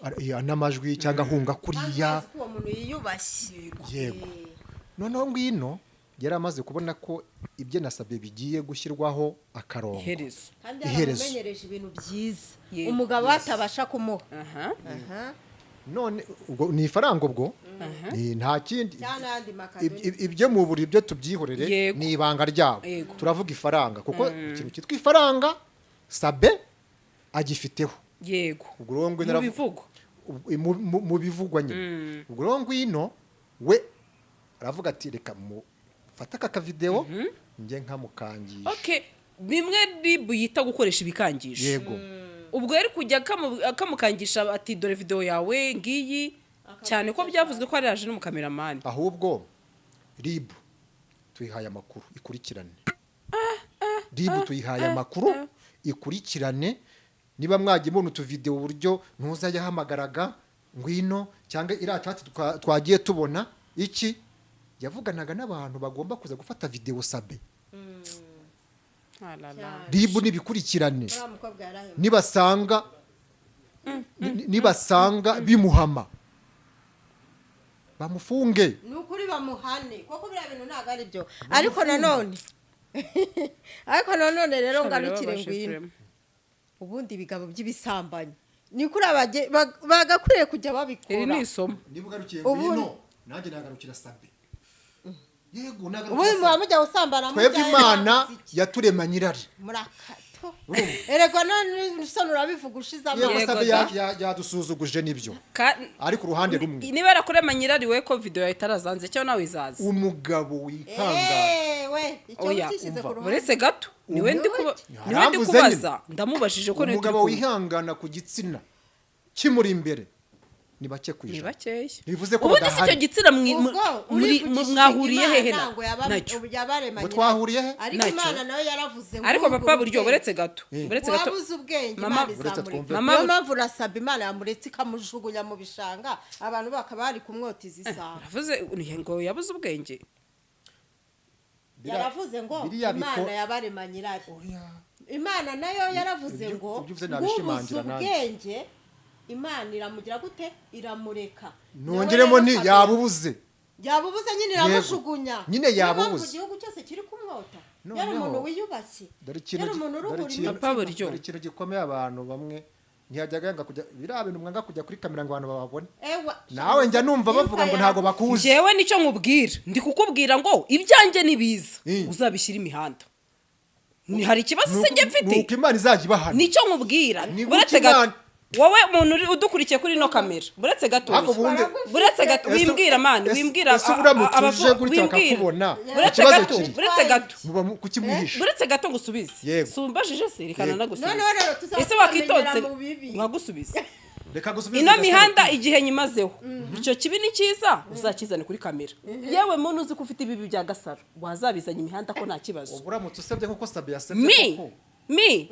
Speaker 1: N'amajwi cyangwa ahunga kuriya.
Speaker 3: Kandi ko uwo muntu yiyubashye.
Speaker 1: Yego. Noneho ngwino yari amaze kubona ko ibyo nasabye bigiye gushyirwaho akarongo.
Speaker 2: Iherezo.
Speaker 3: Kandi
Speaker 1: Iherezo.
Speaker 3: yaramumenyereje ibintu byiza, umugabo we atabasha kumuha. Aha.
Speaker 1: None ubwo ni ifaranga, ubwo nta kindi.
Speaker 3: Cyangwa n'ayandi makado.
Speaker 1: Ibyo mu buri ibyo tubyihorere, ni ibanga ryabo. Turavuga ifaranga kuko ikintu cyitwa ifaranga Sabe agifiteho. Ubwo rero ngwino
Speaker 2: Mu bivugwa.
Speaker 1: Mu bivugwa nyine. Ubwo rero ngwino we aravuga ati: "Reka mufate aka kavidewo njye nkamukangisha."
Speaker 2: Okay, bimwe RIB yita gukoresha ibikangisho. Ubwo yari kujya akamukangisha ati: "Dore video yawe ngiyi," cyane ko byavuzwe ko yari yaje n'umukameramani.
Speaker 1: Ahubwo RIB tuyihaye amakuru ikurikirane. RIB tuyihaye amakuru ikurikirane. Niba mwagiye mubona utuvidewo, uburyo ntuza yahamagaraga ngwino, cyangwa iriya chat twagiye tubona, iki yavuganaga n'abantu bagomba kuza gufata videwo Sabe. RIB nibikurikirane.
Speaker 3: Uriya mukobwa yarahemutse.
Speaker 1: Nibasanga bimuhama, bamufunge.
Speaker 3: Ni ukuri, bamuhane kuko biriya bintu ntabwo ari byo. Ariko nanone rero ngarukire ngwino, ubundi ibigabo by'ibisambanyi ni kuri bagakwiriye kujya
Speaker 2: Iri
Speaker 3: babikora.
Speaker 2: ni isomo.
Speaker 1: Niba ugarukiye ngwino, nanjye nagarukira Sabe. Yego,
Speaker 3: Ubundi
Speaker 1: nagarukira
Speaker 3: muba
Speaker 1: Sabe.
Speaker 3: mujya gusambana
Speaker 1: Twebwe
Speaker 3: mujyayo
Speaker 1: Imana
Speaker 3: mwakoze iki?
Speaker 1: yaturemanye irari.
Speaker 3: Murakato erega none usoni urabivuga ushize
Speaker 1: Yego.
Speaker 3: amaso.
Speaker 2: Yego
Speaker 1: Sabe
Speaker 2: da.
Speaker 1: yadusuzuguje nibyo, ariko uruhande rumwe
Speaker 2: Niba yarakuremanye irari, we ko video yawe itarasanze cyangwa nawe izaza.
Speaker 1: Umugabo wihangana.
Speaker 3: Eee, icyo
Speaker 2: Oya,
Speaker 3: ukishyize ku
Speaker 1: umva.
Speaker 3: ruhande.
Speaker 2: Uretse gato, niwe ndi kuba niwe ndi
Speaker 1: Yaramvuze
Speaker 2: kubaza,
Speaker 1: nyine.
Speaker 2: ndamubajije ko niwe turi
Speaker 1: Umugabo
Speaker 2: kumwe.
Speaker 1: wihangana ku gitsina kimuri imbere ni bake ku
Speaker 2: Ni
Speaker 1: 100.
Speaker 2: bakeya.
Speaker 1: Bivuze ko
Speaker 2: Ubundi si icyo
Speaker 1: badahari.
Speaker 2: gitsina
Speaker 3: Ubwo urivugishije
Speaker 2: mwahuriye
Speaker 3: Imana
Speaker 2: hehe
Speaker 3: ngo
Speaker 2: nacyo?
Speaker 3: yabaremanye.
Speaker 1: Ngo twahuriye he?
Speaker 3: Ariko
Speaker 2: Nacyo.
Speaker 3: Imana nayo yaravuze ngo
Speaker 2: Ariko
Speaker 3: ubwo
Speaker 2: papa buryo,
Speaker 3: ubwenge.
Speaker 2: uretse gato, uretse gato.
Speaker 3: Wabuze ubwenge,
Speaker 2: Mama-
Speaker 3: Imana
Speaker 1: Uretse
Speaker 3: izamureka.
Speaker 1: twumve.
Speaker 2: Mama-
Speaker 3: Niyo mpamvu urasaba Imana yamuretse ikamujugunya mu bishanga, abantu bakaba bari kumwota izi saha.
Speaker 2: Aravuze ngo yabuze ubwenge.
Speaker 3: Yaravuze ngo
Speaker 1: Biriya
Speaker 3: Imana yabaremanye irari.
Speaker 1: Oya.
Speaker 3: Imana nayo yaravuze ngo
Speaker 1: Ibyo uvuze
Speaker 3: ngubuze
Speaker 1: nabishimangira nanjye.
Speaker 3: ubwenge, Imana iramugira gute? Iramureka.
Speaker 1: Nongeremo
Speaker 3: Nawe
Speaker 1: nti
Speaker 3: rero
Speaker 1: yabubuze.
Speaker 3: Yabubuze nyine, iramujugunya.
Speaker 1: Nyine
Speaker 3: Niyo mpamvu
Speaker 1: yabubuze.
Speaker 3: igihugu cyose kiri kumwota.
Speaker 1: Noneho,
Speaker 3: Yari umuntu wiyubashye,
Speaker 1: dore ikintu
Speaker 3: yari umuntu
Speaker 1: dore
Speaker 3: uruhura
Speaker 1: ikintu-
Speaker 2: Papa
Speaker 3: imitima.
Speaker 2: buryo.
Speaker 1: Dore ikintu gikomeye, abantu bamwe Ntiyajyaga yanga kujya, biriya bintu mwanga kujya kuri kamera ngo abantu bababone.
Speaker 3: Ewa.
Speaker 1: Nawe njya numva bavuga ngo ntabwo bakuzi.
Speaker 2: Njyewe nicyo nkubwira, ndi kukubwira ngo ibyanjye ni biza, uzabishyira imihanda. Hari ikibazo se njye mfite?
Speaker 1: Nuko Imana izajya ibahana.
Speaker 2: Nicyo nkubwira.
Speaker 1: Ni
Speaker 2: Buretse
Speaker 1: gutya
Speaker 2: gato,
Speaker 1: Imana-
Speaker 2: wowe muntu uri udukurikiye kuri ino kamera, buretse gato,
Speaker 1: Ariko ubundi-
Speaker 2: buretse gato, wimbwira mani, wimbwira.
Speaker 1: Ese uramutse uje gutya
Speaker 2: wimbwira.
Speaker 1: bakakubona,
Speaker 2: Buretse
Speaker 1: ikibazo
Speaker 2: gato,
Speaker 1: kiri
Speaker 2: buretse gato,
Speaker 1: muba kuki mwihisha?
Speaker 2: Buretse gato ngusubize.
Speaker 1: Yego.
Speaker 2: Sumbajije se? Reka
Speaker 1: Yego.
Speaker 2: nanagusubize.
Speaker 3: Noneho rero tuzaba
Speaker 2: Ese wakitonze
Speaker 3: twamenyera mu bibi.
Speaker 2: nkagusubiza?
Speaker 1: Reka gusubize.
Speaker 2: Ino
Speaker 1: Gasaro.
Speaker 2: mihanda igihe nyimazeho, icyo kibi ni cyiza, uzakizane kuri kamera. Yewe muntu uzi ko ufite ibibi bya Gasaro, wazabizanye imihanda ko nta kibazo.
Speaker 1: Ubu uramutse usebye nkuko Sabe yasebye
Speaker 2: Mi
Speaker 1: koko.
Speaker 2: Mi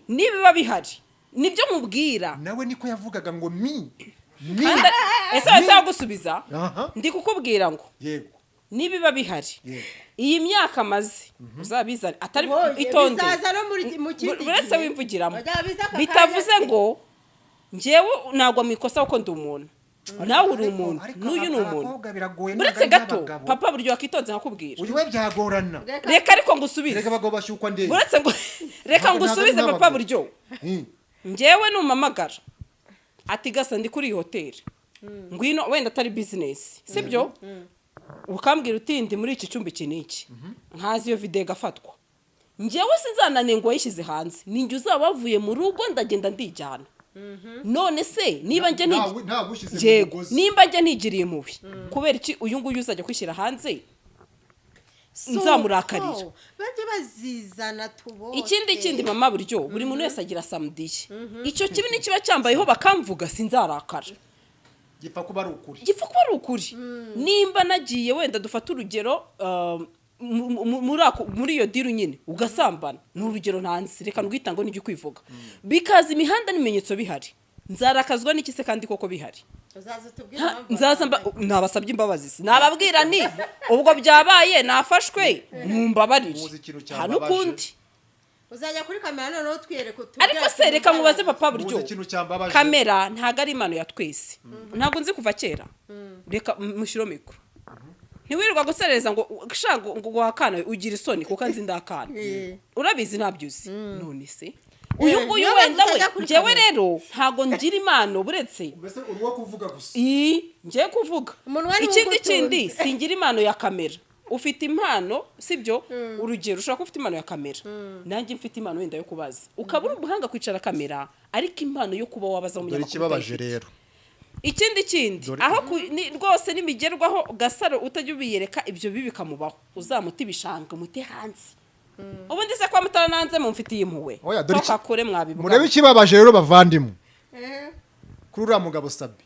Speaker 2: nibiba bihari, nibyo mubwira.
Speaker 1: Nawe niko yavugaga ngo mi mi.
Speaker 2: Kandi ese wese wagusubiza?
Speaker 1: Aha.
Speaker 2: Ndi kukubwira ngo nibiba bihari, iyi myaka amaze, uzabizane atari
Speaker 3: Oye,
Speaker 2: itonde.
Speaker 3: Bizaza no mu kindi
Speaker 2: Uretse
Speaker 3: gihe.
Speaker 2: wimvugiramo.
Speaker 3: Bajya biza aka
Speaker 2: Bitavuze
Speaker 3: kanya.
Speaker 2: ngo njyewe nagwa mu ikosa, kuko ndi umuntu, nawe uri umuntu,
Speaker 1: Ariko
Speaker 2: n'uyu ni umuntu.
Speaker 1: abakobwa biragoye,
Speaker 2: Buretse
Speaker 1: ntabwo ari
Speaker 2: gato,
Speaker 1: nk'abagabo.
Speaker 2: papa, buryo wakitonze nkakubwira.
Speaker 1: Uyu we byagorana.
Speaker 2: Reka ariko ngusubize.
Speaker 1: Reka abagabo bashyukwa ndende.
Speaker 2: Buretse ngo reka
Speaker 1: Ntabwo
Speaker 2: ngusubize,
Speaker 1: ntabwo ari
Speaker 2: papa
Speaker 1: nk'abagabo.
Speaker 2: buryo. Njyewe numamagara ati: "Gasa, ndi kuri iyi hoteli, ngwino," wenda atari business, sibyo? Ukambwira uti: "Ndi muri iki cyumba iki n'iki," nkazi iyo videwo igafatwa, njyewe sinzanane ngo wayishyize hanze. Ninjye uzaba wavuye mu rugo, ndagenda ndijyana. None se niba njye
Speaker 1: Ntawe ushyize mu
Speaker 2: Yego.
Speaker 1: mugozi.
Speaker 2: Nimba njye nigiriye mubi, kubera iki uyu nguyu uzajya kwishyira hanze
Speaker 3: Si
Speaker 2: nzamurakarira?
Speaker 3: uko, bajye bazizana tubote.
Speaker 2: Ikindi kindi, mama buryo, buri muntu wese agira samedi ye. Icyo kibi nikiba cyambayeho bakamvuga, sinzarakara.
Speaker 1: Gipfa kuba ari ukuri.
Speaker 2: Gipfa kuba ari ukuri. Nimba nagiye, wenda dufate urugero, muri iyo deal nyine ugasambana, ni urugero ntanzi, reka ndwitange n'ijya ukwivuga, bikaza imihanda n'ibimenyetso bihari, nzarakazwa n'iki se kandi koko bihari?
Speaker 3: Uzaza utubwire impamvu.
Speaker 2: Nzaza nabasabye imbabazi se, nababwira ni ubwo byabaye, nafashwe, mumbabarire.
Speaker 1: Muzi ikintu
Speaker 2: Nta
Speaker 1: cyambabaje?
Speaker 2: n'ukundi.
Speaker 3: Uzajya kuri kamera noneho twiyereke, utubwire
Speaker 2: Ariko
Speaker 3: ati
Speaker 2: se reka mubaze,
Speaker 3: mumbabarire.
Speaker 2: papa buryo.
Speaker 1: Muzi ikintu cyambabaje?
Speaker 2: Kamera ntabwo ari impano ya twese. Ntabwo nzi kuva kera. Reka mushyire mikoro, ntiwirirwa guserereza ngo sha ngo wakana ugira isoni, kuko nzi ndakana. Urabizi, ntabyo uzi. None se uyu nguyu
Speaker 3: Niyo mpamvu
Speaker 2: wenda we
Speaker 3: utajya kuri
Speaker 2: njyewe
Speaker 3: kamera.
Speaker 2: rero ntabwo ngira impano, buretse
Speaker 1: Mbese uri uwo kuvuga gusa.
Speaker 2: Ii, ngiye kuvuga.
Speaker 3: Umunwa ni
Speaker 2: Ikindi
Speaker 3: ugutunze.
Speaker 2: kindi, singira impano ya kamera. Ufite impano, sibyo? Urugero, ushobora kuba ufite impano ya kamera, nanjye mfite impano wenda yo kubaza, ukaba uri umuhanga kwicara kamera, ariko impano yo kuba wabaza
Speaker 1: Dore
Speaker 2: umunyamakuru
Speaker 1: ikibabaje
Speaker 2: utayifite.
Speaker 1: rero.
Speaker 2: Ikindi kindi, aho rwose nimigerwaho, Gasaro utajya ubiyereka ibyo bibi bikamubaho, uzamuta ibishanga, umute hanze. Ubundi se kwa mutarananze mumfitiye impuhwe?
Speaker 1: Oya, dore
Speaker 2: Toka kure mwabivuga.
Speaker 1: Murebe ikibabaje rero, bavandimwe, kuri uriya mugabo Sabi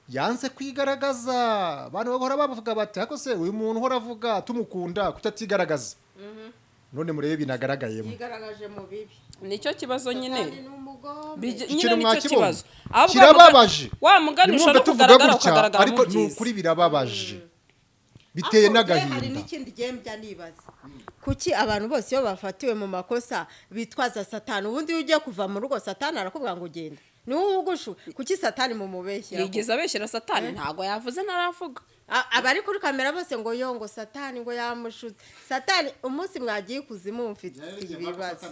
Speaker 1: yanze kwigaragaza. Abantu bahora bavuga bati: "Ariko se uyu muntu uhora avuga tumukunda kuki atigaragaza?" None murebe binagaragayemo.
Speaker 3: Yigaragaje mu bibi.
Speaker 2: Nicyo kibazo nyine.
Speaker 3: Satani ni umugome.
Speaker 2: Nyine
Speaker 1: Ikintu
Speaker 2: nicyo
Speaker 1: mwakibonye?
Speaker 2: kibazo. Ahubwo
Speaker 1: Kirababaje.
Speaker 2: wa mugani
Speaker 1: Nimwumve
Speaker 2: ushobora no
Speaker 1: tuvuga
Speaker 2: kugaragara,
Speaker 1: gutya,
Speaker 2: ukagaragara
Speaker 1: ariko
Speaker 2: mu
Speaker 1: ni
Speaker 2: byiza.
Speaker 1: ukuri birababaje, biteye
Speaker 3: Ariko njye hari
Speaker 1: n'agahinda.
Speaker 3: n'ikindi gihe njya nibaza, kuki abantu bose iyo bafatiwe mu makosa bitwaza Satani? Ubundi iyo ugiye kuva mu rugo, Satani arakubwira ngo ugende, ni wowe ugushu. Kuki Satani mumubeshyira?
Speaker 2: Yigeze abeshyera Satani? Ntabwo yavuze, ntaravuga.
Speaker 3: Abari kuri kamera bose ngo yo ngo Satani ngo yamushutse. Satani, umunsi mwagiye ikuzimu mufite ibibazo.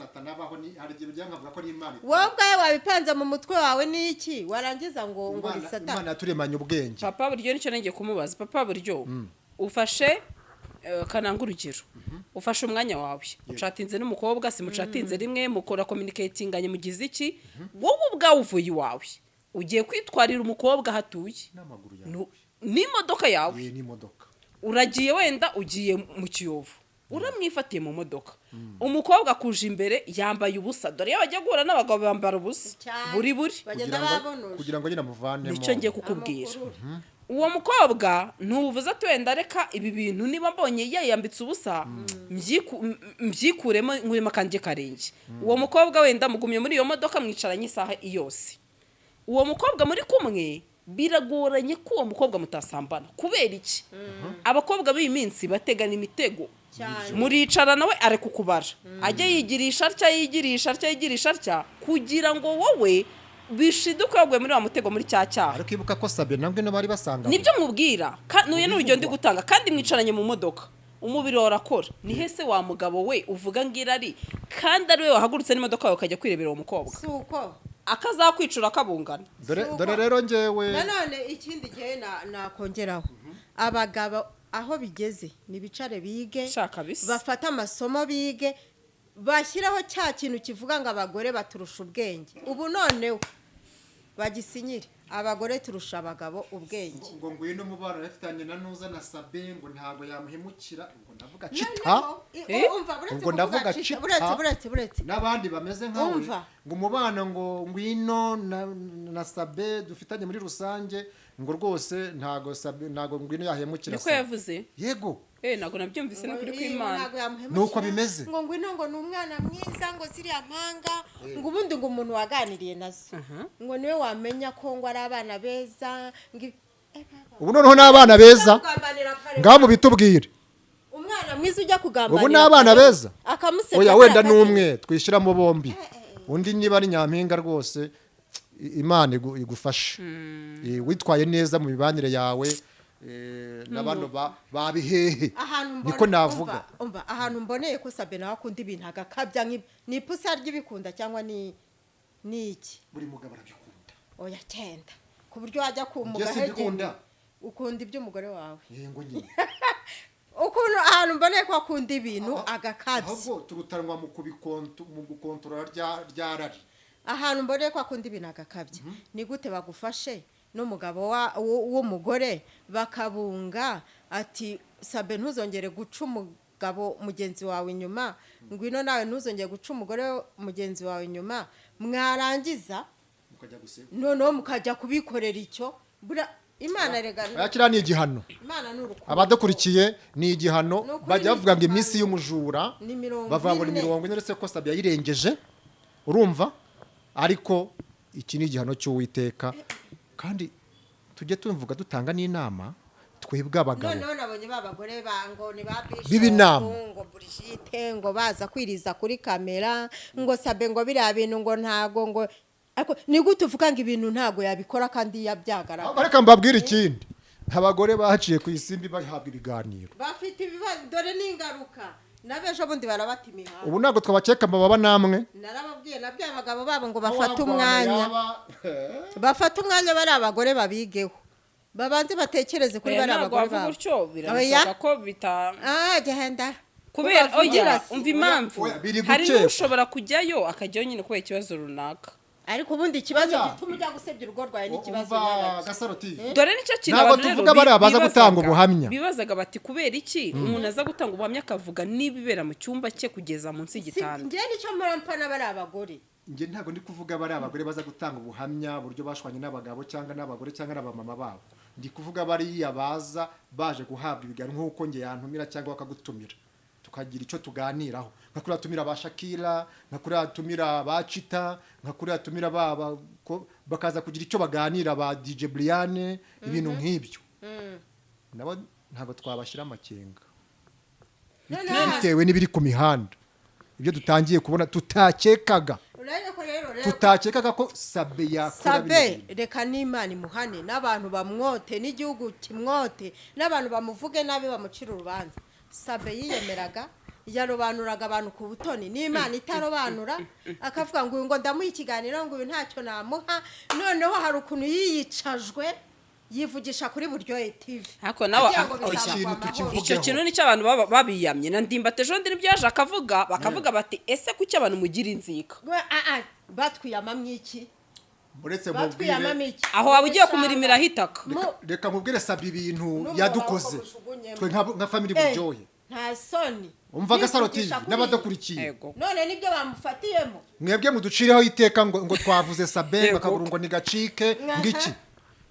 Speaker 3: Wowe ubwawe wabipanze mu mutwe wawe n'iki, warangiza ngo ni Satani.
Speaker 1: Imana yaturemanye ubwenge.
Speaker 2: Papa buryo, nicyo ngiye kumubaza. Papa buryo, ufashe kananga urugero, ufashe umwanya wawe, ucatinze n'umukobwa, si mucatinze rimwe, mukora communicatinganye, mugize iki, wowe ubwawe uvuye iwawe ugiye kwitwarira umukobwa aho atuye.
Speaker 1: N'amaguru yawe.
Speaker 2: N'imodoka yawe.
Speaker 1: Ye, n'imodoka.
Speaker 2: Uragiye, wenda ugiye mu Kiyovu, uramwifatiye mu modoka, umukobwa akuje imbere yambaye ubusa. Dore iyo bagiye guhura n'abagabo bambara ubusa.
Speaker 3: Cyane.
Speaker 2: Buri buri.
Speaker 3: Bagenda
Speaker 1: Kugira ngo-
Speaker 3: babonuje.
Speaker 1: Kugira ngo nyine amuvanemo.
Speaker 2: Nicyo ngiye kukubwira.
Speaker 3: Amukurure.
Speaker 2: Uwo mukobwa ntubuvuze ati: "Wenda reka ibi bintu, niba mbonye yayambitse ubusa, mbyikuremo nkuremo akanjye karenge." Uwo mukobwa wenda mugumye muri iyo modoka, mwicaranye isaha yose, uwo mukobwa muri kumwe, biragoranye ko uwo mukobwa mutasambana. Kubera iki? Abakobwa b'iyi minsi bategana imitego.
Speaker 3: Cyane.
Speaker 2: Muricara nawe ari kukubara, ajya yigirisha atya, yigirisha atya, yigirisha atya, kugira ngo wowe bishiduke waguye muri wa mutego, muri cya cyaha.
Speaker 1: Ariko ibuka ko Sabe nabwo ino bari basanga.
Speaker 2: Nibyo mubwira. Nuye n'urugero ndi gutanga, kandi mwicaranye mu modoka, umubiri wawe urakora. Ni hese wa mugabo we uvuga ngo irari, kandi ari we wahagurutse n'imodoka yawe ukajya kwirebera uwo mukobwa?
Speaker 3: Si uko.
Speaker 2: Akazakwicura akabungana.
Speaker 1: Dore, dore rero njyewe.
Speaker 3: Nanone ikindi gihe nakongeraho, abagabo aho bigeze nibicare bige,
Speaker 2: Shaka bisa.
Speaker 3: bafate amasomo, bige, bashyiraho cya kintu kivuga ngo abagore baturusha ubwenge. Ubu noneho bagisinyire, abagore turusha abagabo ubwenge.
Speaker 1: Ngo ngwino umubano afitanye na nuza na Sabe, ngo ntabwo yamuhemukira, ngo ndavuga cita.
Speaker 3: Noneho,
Speaker 2: Eh?
Speaker 3: umva, buretse
Speaker 1: Ubwo
Speaker 3: kuvuga
Speaker 1: ndavuga
Speaker 3: cita,
Speaker 1: cita.
Speaker 3: buretse, buretse, buretse.
Speaker 1: N'abandi bameze nkawe.
Speaker 3: Umva.
Speaker 1: Ngo umubano, ngo ngwino na Sabe dufitanye muri rusange, ngo rwose ntago Sabe, ntago ngwino yahemukira
Speaker 2: Niko
Speaker 1: Sabe.
Speaker 2: yavuze?
Speaker 1: Yego.
Speaker 2: Ntabwo nabyumvise, ni ukuri
Speaker 3: Ngo
Speaker 2: kw'Imana.
Speaker 3: ntabwo yamuhemukira.
Speaker 1: Nuko bimeze.
Speaker 3: Ngo ngwino ngo ni umwana mwiza, ngo ziriya mpanga, ngo ubundi ngo umuntu waganiriye nazo ngo niwe wamenya ko ngo ari abana beza, ngo baba.
Speaker 1: Ubu noneho n'abana beza.
Speaker 3: Kugambanira kare.
Speaker 1: Ngaho mubitubwire.
Speaker 3: Umwana mwiza ujya kugambanira
Speaker 1: Ubu ni abana
Speaker 3: kare,
Speaker 1: beza.
Speaker 3: akamusebya
Speaker 1: Oya, wenda
Speaker 3: kariya.
Speaker 1: n'umwe twishyiramo bombi, undi niba ari nyampinga rwose, Imana igufashe. Witwaye neza mu mibanire yawe na bano babihehe.
Speaker 3: Ahantu mbona,
Speaker 1: Niko navuga.
Speaker 3: Umva, ahantu mboneye ko Sabe nawe akunda ibintu agakabya, nk'ibi ni ipusi arya ibikunda cyangwa ni iki?
Speaker 1: Buri mugabo arabikunda.
Speaker 3: Oya, cyenda ku buryo wajya
Speaker 1: Njye
Speaker 3: kumuga.
Speaker 1: simbikunda.
Speaker 3: Ukunda iby'umugore wawe.
Speaker 1: Yego nyine.
Speaker 3: Ukuntu ahantu mboneye ko akunda ibintu agakabya.
Speaker 1: Ahubwo turutanwa mu gukontorora rya rari.
Speaker 3: Ahantu mboneye ko akunda ibintu agakabya, ni gute bagufashe n'umugabo w'umugore bakabunga ati: "Sabe, ntuzongere guca umugabo mugenzi wawe inyuma, ngwino nawe ntuzongere guca umugore mugenzi wawe inyuma," mwarangiza
Speaker 1: mukajya guseba.
Speaker 3: Noneho mukajya kubikorera icyo bura Imana rega.
Speaker 1: Oya, kiriya ni igihano.
Speaker 3: Imana ni urukundo.
Speaker 1: Abadukurikiye, ni igihano.
Speaker 3: Ni ukuri.
Speaker 1: Bajya
Speaker 3: Ni
Speaker 1: bavuga ngo
Speaker 3: igihano.
Speaker 1: iminsi y'umujura
Speaker 3: Ni mirongo
Speaker 1: bavuga ngo ni
Speaker 3: ine.
Speaker 1: 40, uretse ko Sabe yayirengeje, urumva? Ariko iki ni igihano cy'Uwiteka, kandi tujye tuvuga, dutanga n'inama twebwe abagabo.
Speaker 3: Noneho nabonye ba bagore ba ngo ni ba
Speaker 1: Biba
Speaker 3: Bishop,
Speaker 1: inama.
Speaker 3: ngo Brigitte, ngo baza kwiriza kuri kamera ngo Sabe ngo biriya bintu ngo ntago, ngo ariko ni gute uvuga ngo ibintu ntago yabikora kandi yabyagaragara?
Speaker 1: Reka mbabwire ikindi, abagore baciye ku isimbi bahabwa ibiganiro.
Speaker 3: Bafite ibibazo, dore n'ingaruka n'abejo bundi barabata imihanda.
Speaker 1: Ubu ntabwo twabakeka baba namwe.
Speaker 3: Narababwiye, nabwiye abagabo babo ngo bafate umwanya, bafate umwanya bari abagore babigeho, babanze batekereze kuri
Speaker 2: Oya,
Speaker 3: bari
Speaker 2: ntabwo
Speaker 3: abagore
Speaker 2: wavuga
Speaker 3: babo.
Speaker 2: utyo, birashoboka ko bita
Speaker 3: Ah, genda.
Speaker 2: Kubera
Speaker 3: Ubavugira
Speaker 2: oya
Speaker 3: se.
Speaker 2: umva impamvu.
Speaker 1: Oya, biri
Speaker 2: Hari
Speaker 1: gukekwa.
Speaker 2: n'ushobora kujyayo, akajyayo nyine kubera ikibazo runaka.
Speaker 3: Ariko ubundi ikibazo
Speaker 1: Oya.
Speaker 3: gituma ujya gusebya urugo rwawe n'ikibazo
Speaker 1: Umva,
Speaker 3: nyabaki?
Speaker 1: Gasaro TV.
Speaker 2: Dore nicyo kintu
Speaker 1: Ntabwo
Speaker 2: abantu rero
Speaker 1: tuvuga bariya baza gutanga ubuhamya.
Speaker 2: Bibazaga bati: "Kubera iki umuntu aza gutanga ubuhamya akavuga n'ibibera mu cyumba cye kugeza munsi y'igitanda?"
Speaker 3: Njye nicyo mpora mpana bari abagore.
Speaker 1: Njye ntabwo ndi kuvuga bari abagore baza gutanga ubuhamya uburyo bashwanye n'abagabo cyangwa n'abagore cyangwa n'abamama babo. Ndi kuvuga bariya baza baje guhabwa ibiganiro, nk'uko njye yantumira cyangwa bakagutumira, tukagira icyo tuganiraho, nka kuriya tumira ba Shakira, nka kuriya tumira ba Chita, nka kuriya tumira ba bakaza kugira icyo baganira, ba DJ Brian, ibintu nk'ibyo. Nabo ntabwo twabashyira amakenga bitewe n'ibiri ku mihanda, ibyo dutangiye kubona tutakekaga.
Speaker 3: Urabona ko rero
Speaker 1: Tutakekaga ko Sabe yakora
Speaker 3: Sabe,
Speaker 1: bino bintu.
Speaker 3: reka n'Imana imuhane, n'abantu bamwote, n'igihugu kimwote, n'abantu bamuvuge nabi, bamucira urubanza. Sabe yiyemeraga, yarobanuraga abantu ku butoni, n'Imana itarobanura, akavuga ngo uyu ngo ndamuha ikiganiro, ngo uyu ntacyo namuha. Noneho hari ukuntu yiyicajwe, yivugisha kuri Buryohe TV
Speaker 2: Ariko nawe
Speaker 3: kugira ngo
Speaker 2: oya.
Speaker 3: bizamugwa
Speaker 1: Ikintu
Speaker 3: amahoro.
Speaker 1: tukivugeho.
Speaker 2: Icyo kintu nicyo abantu baba babiyamye na Ndimbati ejo bundi nibyo yaje akavuga, bakavuga bati: "Ese kuki abantu mugira inzika?"
Speaker 3: Ah, ah, batwiyamamwo iki?
Speaker 1: Uretse mubwire.
Speaker 3: Batwiyamamo iki?
Speaker 2: Aho waba ugiye kumurimiraho itaka.
Speaker 1: Reka mubwire Sabe ibintu
Speaker 3: N'umwobo
Speaker 1: yadukoze
Speaker 3: bakujugunyemo.
Speaker 1: twe nka family Buryohe.
Speaker 3: Nta soni.
Speaker 1: Umva, Gasaro TV
Speaker 3: Yivugisha kuri
Speaker 1: n'abadakurikiye.
Speaker 2: Yego.
Speaker 3: None nibyo bamufatiyemo.
Speaker 1: Mwebwe muducireho iteka ngo twavuze Sabe,
Speaker 2: Yego.
Speaker 1: bakaguru ngo nigacike ngiki,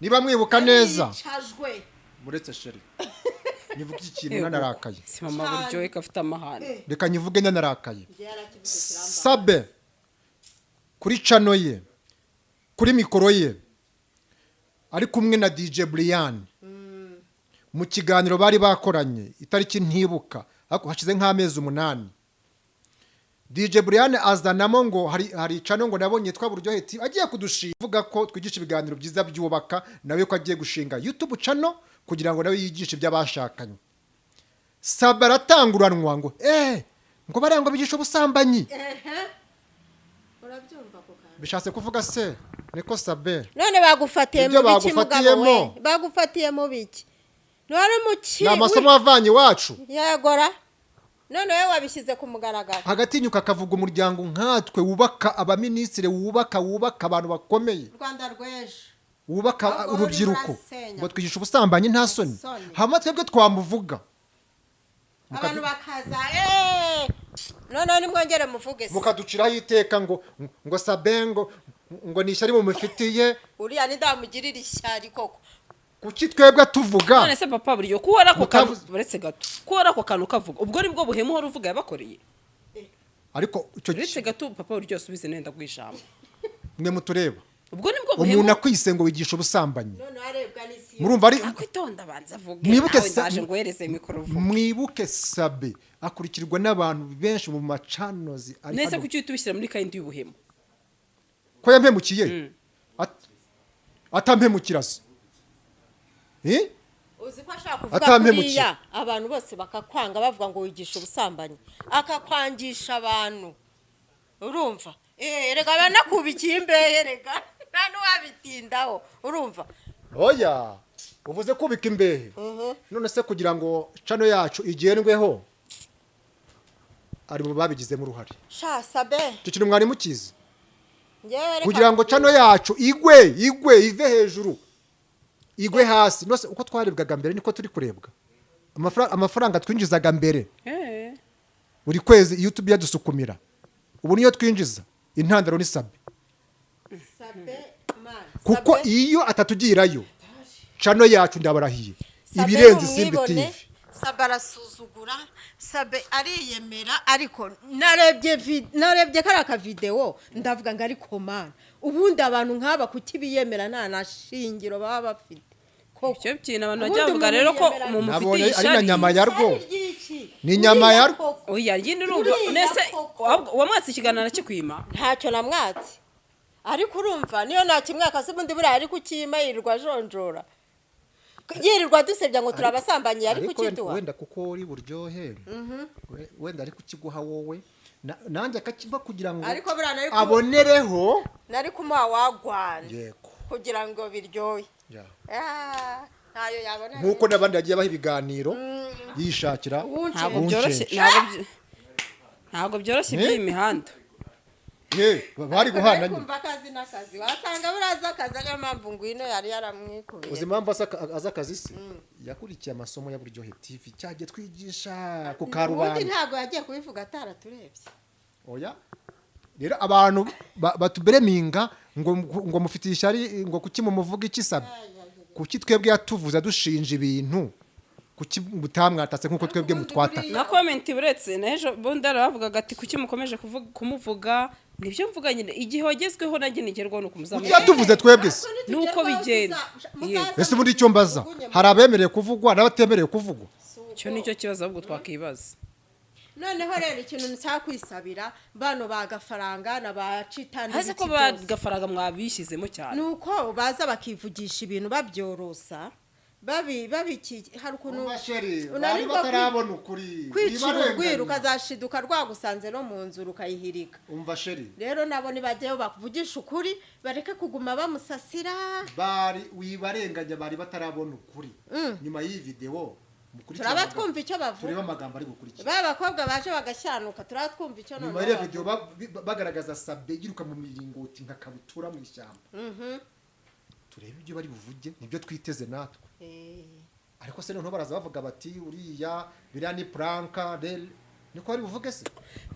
Speaker 1: niba mwibuka neza.
Speaker 3: Yicajwe.
Speaker 1: Muretse chérie, nyivuge iki kintu
Speaker 2: Yego.
Speaker 1: nanarakaye.
Speaker 2: Si mama Buryohe ko afite amahane.
Speaker 1: Reka nyivuge nanarakaye.
Speaker 3: Njye yarakivuze kiramba.
Speaker 1: Sabe kuri channel ye, kuri mikoro ye, ari kumwe na DJ Brian mu kiganiro bari bakoranye, itariki ntibuka, ariko hashize nk'amezi 8, DJ Brian azanamo ngo hari channel ngo nabonye yitwa Buryohe TV agiye kudushinga, avuga ko twigisha ibiganiro byiza byubaka, nawe ko agiye gushinga YouTube channel kugira ngo nawe yigishe iby'abashakanye. Sabe aratanguranwa ngo ngo bariya ngo bigisha ubusambanyi.
Speaker 3: Ehe. Urabyumva ako kantu?
Speaker 1: Bishatse kuvuga se niko, Sabe?
Speaker 3: None bagufatiye
Speaker 1: Ibyo
Speaker 3: mu biki, mugabo we?
Speaker 1: Bagufatiyemo.
Speaker 3: Bagufatiye mu biki? Ntiwari muki?
Speaker 1: Ni amasomo wavanye iwacu.
Speaker 3: Yegora, none wowe wabishyize ku mugaragaro.
Speaker 1: Agatinyuka akavuga umuryango nkatwe wubaka abaminisitiri, wubaka abantu bakomeye,
Speaker 3: Rwanda rw'ejo.
Speaker 1: wubaka
Speaker 3: Ahubwo urimo
Speaker 1: urubyiruko,
Speaker 3: urasenya.
Speaker 1: ngo twigishe ubusambanyi, nta soni?
Speaker 3: Soni.
Speaker 1: Hama twebwe twamuvuga
Speaker 3: Abantu bakaza, "Eh, noneho nimwongere muvuge se."
Speaker 1: Mukaduciraho iteka ngo Sabe ngo ni ishyari mumufitiye.
Speaker 3: Uriya ntidamugirira ishyari koko.
Speaker 1: Kuki twebwe tuvuga?
Speaker 2: None se papa, buryo kubona ako kantu, uretse gato, kubona ako kantu kavuga, ubwo nibwo buhemu uhora uvuga yabakoreye?
Speaker 1: Ariko icyo
Speaker 2: Uretse gato, papa, buryo usubize nenda guha.
Speaker 1: Mwe mutureba,
Speaker 2: Ubwo nibwo buhemu?
Speaker 1: umuntu akwise ngo wigisha ubusambanyi,
Speaker 3: Noneho arebwa n'isi yose.
Speaker 1: murumva ari
Speaker 2: Akwitonda, abanza avuge.
Speaker 1: Mwibuke
Speaker 2: Nawe ndaje nguhereze mikoro uvuge.
Speaker 1: Mwibuke Sabe akurikirwa n'abantu benshi mu macanozi ari
Speaker 2: Nese
Speaker 1: hano.
Speaker 2: kuki uhita ubishyira muri kind y'ubuhemu?
Speaker 1: Ko yampemukiye? Atampemukira se? Eh?
Speaker 3: Uzi ko ashaka kuvuga
Speaker 1: Atampemukiye.
Speaker 3: kuriya, abantu bose bakakwanga, bavuga ngo wigisha ubusambanyi, akakwangisha abantu, urumva? Eh, erega banakubikiye imbehe, rega nta n'uwabitindaho, urumva?
Speaker 1: Oya, uvuze kubika imbehe. None se kugira ngo channel yacu igendweho, ari mu babigizemo uruhare?
Speaker 3: Sha Sabe.
Speaker 1: Icyo kintu mwari mukizi?
Speaker 3: Njyewe reka
Speaker 1: Kugira ngo channel yacu igwe ive hejuru igwe hasi. Nose uko twarebwaga mbere niko turi kurebwa? Amafaranga twinjizaga mbere buri kwezi YouTube yadusukumira, ubu niyo twinjiza? Intandaro ni Sabe.
Speaker 3: Sabe man.
Speaker 1: Kuko
Speaker 3: Sabe-
Speaker 1: iyo atatugirayo, channel yacu, ndabarahiye,
Speaker 3: Sabe
Speaker 1: ibirenze
Speaker 3: ni
Speaker 1: Isimbi
Speaker 3: umwibone,
Speaker 1: TV.
Speaker 3: Sabe arasuzugura, Sabe ariyemera, ariko narebye kariya kavidewo, ndavuga ngo ariko man, ubundi abantu nk'aba kuki biyemera nta na shingiro baba bafite koko?
Speaker 2: Icyo kintu abantu
Speaker 3: Ubundi
Speaker 2: bajya bavuga
Speaker 3: umuntu
Speaker 2: rero ko
Speaker 3: yiyemera
Speaker 2: mumufitiye
Speaker 1: Nabonye ari na
Speaker 2: ishyari.
Speaker 1: nyama yarwo.
Speaker 3: Ishyari ry'iki?
Speaker 1: Ni inyama
Speaker 3: Uriya
Speaker 1: yarwo.
Speaker 3: koko.
Speaker 2: Oya, nyine urumva
Speaker 3: Uriya
Speaker 2: nese
Speaker 3: koko.
Speaker 2: wamwatse ikiganiro arakikwima?
Speaker 3: Ntacyo namwatse, ariko urumva niyo nakimwaka se, ubundi buriya ari kukima, yirirwa ajonjora, yirirwa dusebya ngo turabasambanyi, ari
Speaker 1: Ariko
Speaker 3: kukiduha.
Speaker 1: wenda kuko uri buryohe, wenda ari kukiguha wowe, nanjye akakiba kugira ngo
Speaker 3: Ariko buriya nari
Speaker 1: abonereho.
Speaker 3: Nari kumuha wagwana
Speaker 1: Yego.
Speaker 3: kugira ngo biryohe.
Speaker 1: Ya.
Speaker 3: Ah, ntayo yabona.
Speaker 1: Nk'uko n'abandi bagiye baha ibiganiro yishakira.
Speaker 2: Ntabwo byoroshye, ntabwo byoroshye iby'iyi mihanda.
Speaker 1: Ye, bari guhana nyine.
Speaker 3: Kumva akazi n'akazi, wasanga buriya azi akazi, ariyo mpamvu Ngwino yari yaramwikubiye.
Speaker 1: Uzi impamvu azi akazi se? Yakurikiye amasomo ya Buryohe TV cyagiye twigisha ku
Speaker 3: Ubundi
Speaker 1: karubanda.
Speaker 3: ntabwo yagiye kubivuga ataraturebye.
Speaker 1: Oya, rero abantu batubereminga ngo mufitiye ishyari, ngo kuki mumuvuga iki Sabe? Kuki twebwe yatuvuze dushinja ibintu, kuki mutamwatatse nk'uko twebwe mutwataka?
Speaker 2: Na comment, uretse n'ejo bundi bavugaga ati kuki mukomeje kumuvuga? Nibyo mvuga nyine, igihe wagezweho nanjye nigerwaho ni ukumuzamura.
Speaker 1: Yatuvuze twebwe se?
Speaker 2: Nuko bigenda. Yego.
Speaker 1: Ese ubundi icyo mbaza, hari abemerewe kuvugwa n'abatemerewe kuvugwa?
Speaker 2: Icyo nicyo kibazo ahubwo twakwibaza.
Speaker 3: Noneho rero ikintu nshaka kwisabira bano ba Gafaranga na ba Citani
Speaker 2: Hasi ko
Speaker 3: n'ibiki byose.
Speaker 2: Bagafaranga mwabishyizemo cyane.
Speaker 3: Ni uko baza bakivugisha ibintu babyorosa, babi babiki, hari ukuntu unanirwa
Speaker 1: ukuri.
Speaker 3: kwicira urwiri, ukazashiduka rwagusanze no mu nzu rukayihirika.
Speaker 1: Umva chérie.
Speaker 3: Rero nabo nibajyayo bakuvugisha ukuri, bareke kuguma bamusasira.
Speaker 1: Bari wibarenganya, bari batarabona ukuri. Nyuma y'iyi videwo mukurikire
Speaker 3: Turaba twumva icyo bavuga.
Speaker 1: Turebe amagambo ari gukurikira.
Speaker 3: Ba bakobwa baje bagashyanuka, turaba twumva icyo
Speaker 1: Nyuma
Speaker 3: noneho
Speaker 1: y'iriya
Speaker 3: bavuga.
Speaker 1: videwo bagaragaza Sabe yiruka mu miringoti nka kabutura mu ishyamba, turebe ibyo bari buvuge, nibyo twiteze natwe. Ariko se noneho baraza bavuga bati uriya biriya ni prank rero, niko bari buvuge se?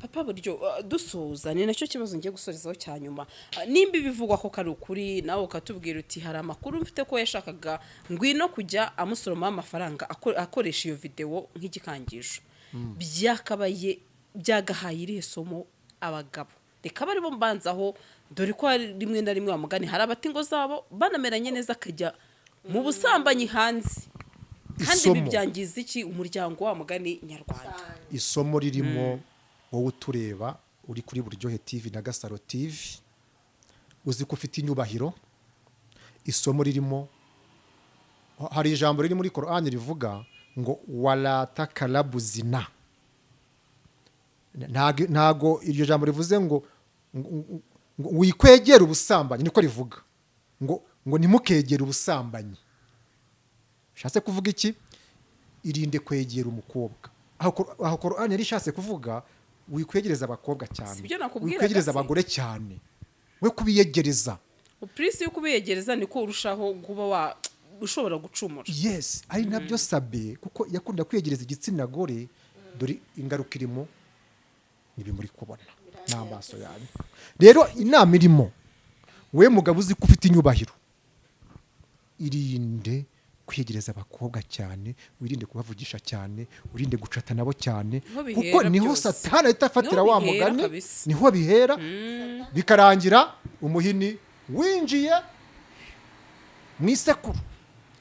Speaker 2: Papa buryo, dusoza, ni nacyo kibazo ngiye gusorezaho cya nyuma. Nimba ibivugwa ko kari ukuri, nawe ukatubwira uti hari amakuru mfite ko yashakaga Ngwino kujya amusoromaho amafaranga akoresha iyo videwo nk'igikangisho, byakabaye byagahaye irihe somo abagabo? Reka bari bo mbanzaho, dore ko hari rimwe na rimwe bamugani hari abata ingo zabo banameranye neza, akajya mu busambanyi hanze, kandi ibi
Speaker 1: Isomo.
Speaker 2: byangiza iki umuryango wa mugani nyarwanda?
Speaker 1: Isomo ririmo, wowe utureba uri kuri Buryohe TV na Gasaro TV, uzi ko ufite inyubahiro, isomo ririmo, hari ijambo riri muri Korani rivuga ngo ولا تقربوا الزنا. Ntago iryo jambo rivuze ngo Ngo wikwegera ubusambanyi, niko rivuga ngo ntimukegere ubusambanyi. Bishatse kuvuga iki? Irinde kwegera umukobwa. Aho Korani yari ishatse kuvuga wikwegereza abakobwa cyane,
Speaker 2: Sibyo nakubwiraga
Speaker 1: wikwegereza
Speaker 2: se?
Speaker 1: abagore cyane, we kubiyegereza.
Speaker 2: Plus yo kubiyegereza niko urushaho kuba wa ushobora gucumura.
Speaker 1: Yes, ari nabyo Sabe, kuko yakunda kwiyegereza igitsina gore. Dore ingaruka irimo nibi muri kubona n'amaso yanyu. Rero inama irimo, we mugabo uzi ko ufite inyubahiro, irinde kwiyegereza abakobwa cyane, wirinde kubavugisha cyane, wirinde gucata nabo cyane,
Speaker 2: Niho bihera
Speaker 1: kuko niho
Speaker 2: byose.
Speaker 1: Satani ahita afatira
Speaker 2: Niho
Speaker 1: wa
Speaker 2: bihera
Speaker 1: mugani.
Speaker 2: kabisa.
Speaker 1: Niho bihera, bikarangira umuhini winjiye mu isekuru.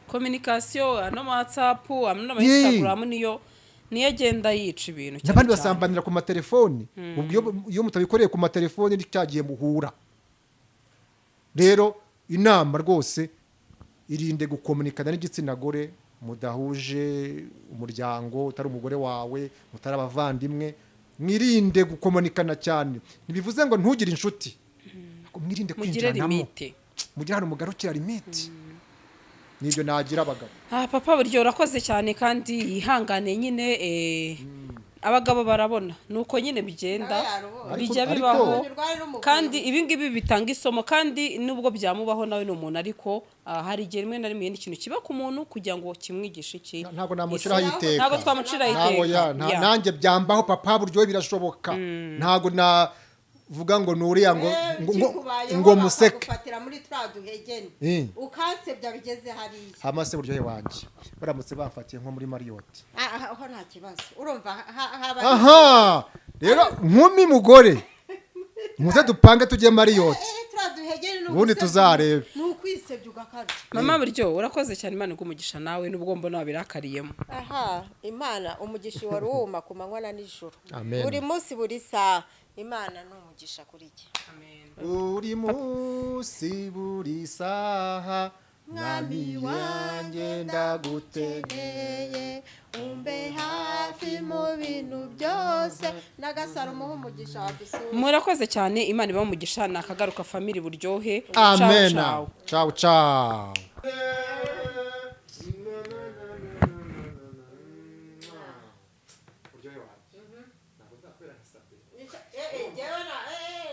Speaker 2: Communication, ano WhatsApp, ano
Speaker 1: Yee.
Speaker 2: Instagram, niyo agenda yica ibintu cyane
Speaker 1: N'abandi
Speaker 2: cyane.
Speaker 1: basambanira ku matelefoni. Ubwo iyo mutabikoreye ku matelefoni cyagiye muhura. Rero inama rwose, irinde gukomunikana n'igitsina gore mudahuje umuryango, utari umugore wawe, mutari abavandimwe. Mwirinde gukomunikana cyane. Ntibivuze ngo ntugire inshuti, ariko mwirinde
Speaker 2: Mugire
Speaker 1: kwinjiranamo.
Speaker 2: limite.
Speaker 1: Mugire ahantu mugarukira, limite. Nibyo nagira abagabo.
Speaker 2: Ah, papa buryo urakoze cyane, kandi yihangane nyine, abagabo barabona nuko nyine bigenda.
Speaker 3: Nawe yarubonye.
Speaker 2: Bijya bibaho.
Speaker 3: Rwari rumukwiye.
Speaker 2: Kandi ibi ngibi bitanga isomo, kandi nubwo byamubaho nawe ni umuntu, ariko hari igihe rimwe na rimwe ikintu kiba ku muntu kugira ngo kimwigishe iki?
Speaker 1: Ntabwo namuciraho
Speaker 2: Isomo.
Speaker 1: iteka.
Speaker 2: Ntabwo twamuciraho
Speaker 1: Ntabwo
Speaker 2: iteka.
Speaker 1: ya, nanjye byambaho, papa buryo birashoboka. Ntabwo navuga ngo nuriya
Speaker 3: Kikubayeho
Speaker 1: ngo museke.
Speaker 3: bakagufatira muri turiya duhegene, ukansebya bigeze hariya.
Speaker 1: Hama se buryohe wanjye, baramutse bamfatiye nko muri Marriott?
Speaker 3: Ah, ah, aho nta kibazo, urumva haba
Speaker 1: Aha rero, nkumi mugore, muze dupange tujye Marriott.
Speaker 3: Turiya duhegene ni
Speaker 1: Ubundi tuzarebe.
Speaker 3: Ni ukwisebya ugakabya.
Speaker 2: Mama buryo urakoze cyane, Imana iguhe nawe nubwo mbona wabirakariyemo.
Speaker 3: Aha, Imana umugisha wari uwuma ku manywa na nijoro.
Speaker 1: Amen.
Speaker 3: Buri munsi, buri saha, Imana ni umugisha kuri jye.
Speaker 1: Buri munsi, buri saha, mwami wanjye ndagukeneye.
Speaker 3: Ndagukeneye, umbe hafi mu bintu byose. N'agasaro umuhe umugisha wadusura.
Speaker 2: Murakoze cyane, Imana ibahe umugisha. Ni Akagaruka Family, buryohe. Ciao,
Speaker 1: Amena.
Speaker 2: ciao.
Speaker 1: Ciao ciao.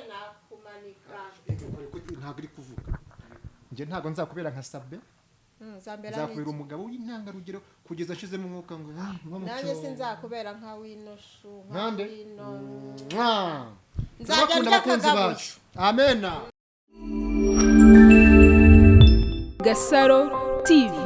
Speaker 3: Nakumanika.
Speaker 1: Ntabwo uri kuvuga. Njye ntabwo nzakubera nka Sabe.
Speaker 3: Nzambera.
Speaker 1: Nzakubera umugabo w'intangarugero kugeza ashizemo umwuka ngo nko mu
Speaker 3: Nanjye
Speaker 1: cyobo.
Speaker 3: Sinzakubera nka wino shu nka
Speaker 1: Nande?
Speaker 3: wino.
Speaker 1: Mwah.
Speaker 3: Nzajya
Speaker 1: Turabakunda
Speaker 3: ndya
Speaker 1: abakunzi
Speaker 3: akagabuye.
Speaker 1: bacu. Amena.
Speaker 5: Gasaro TV.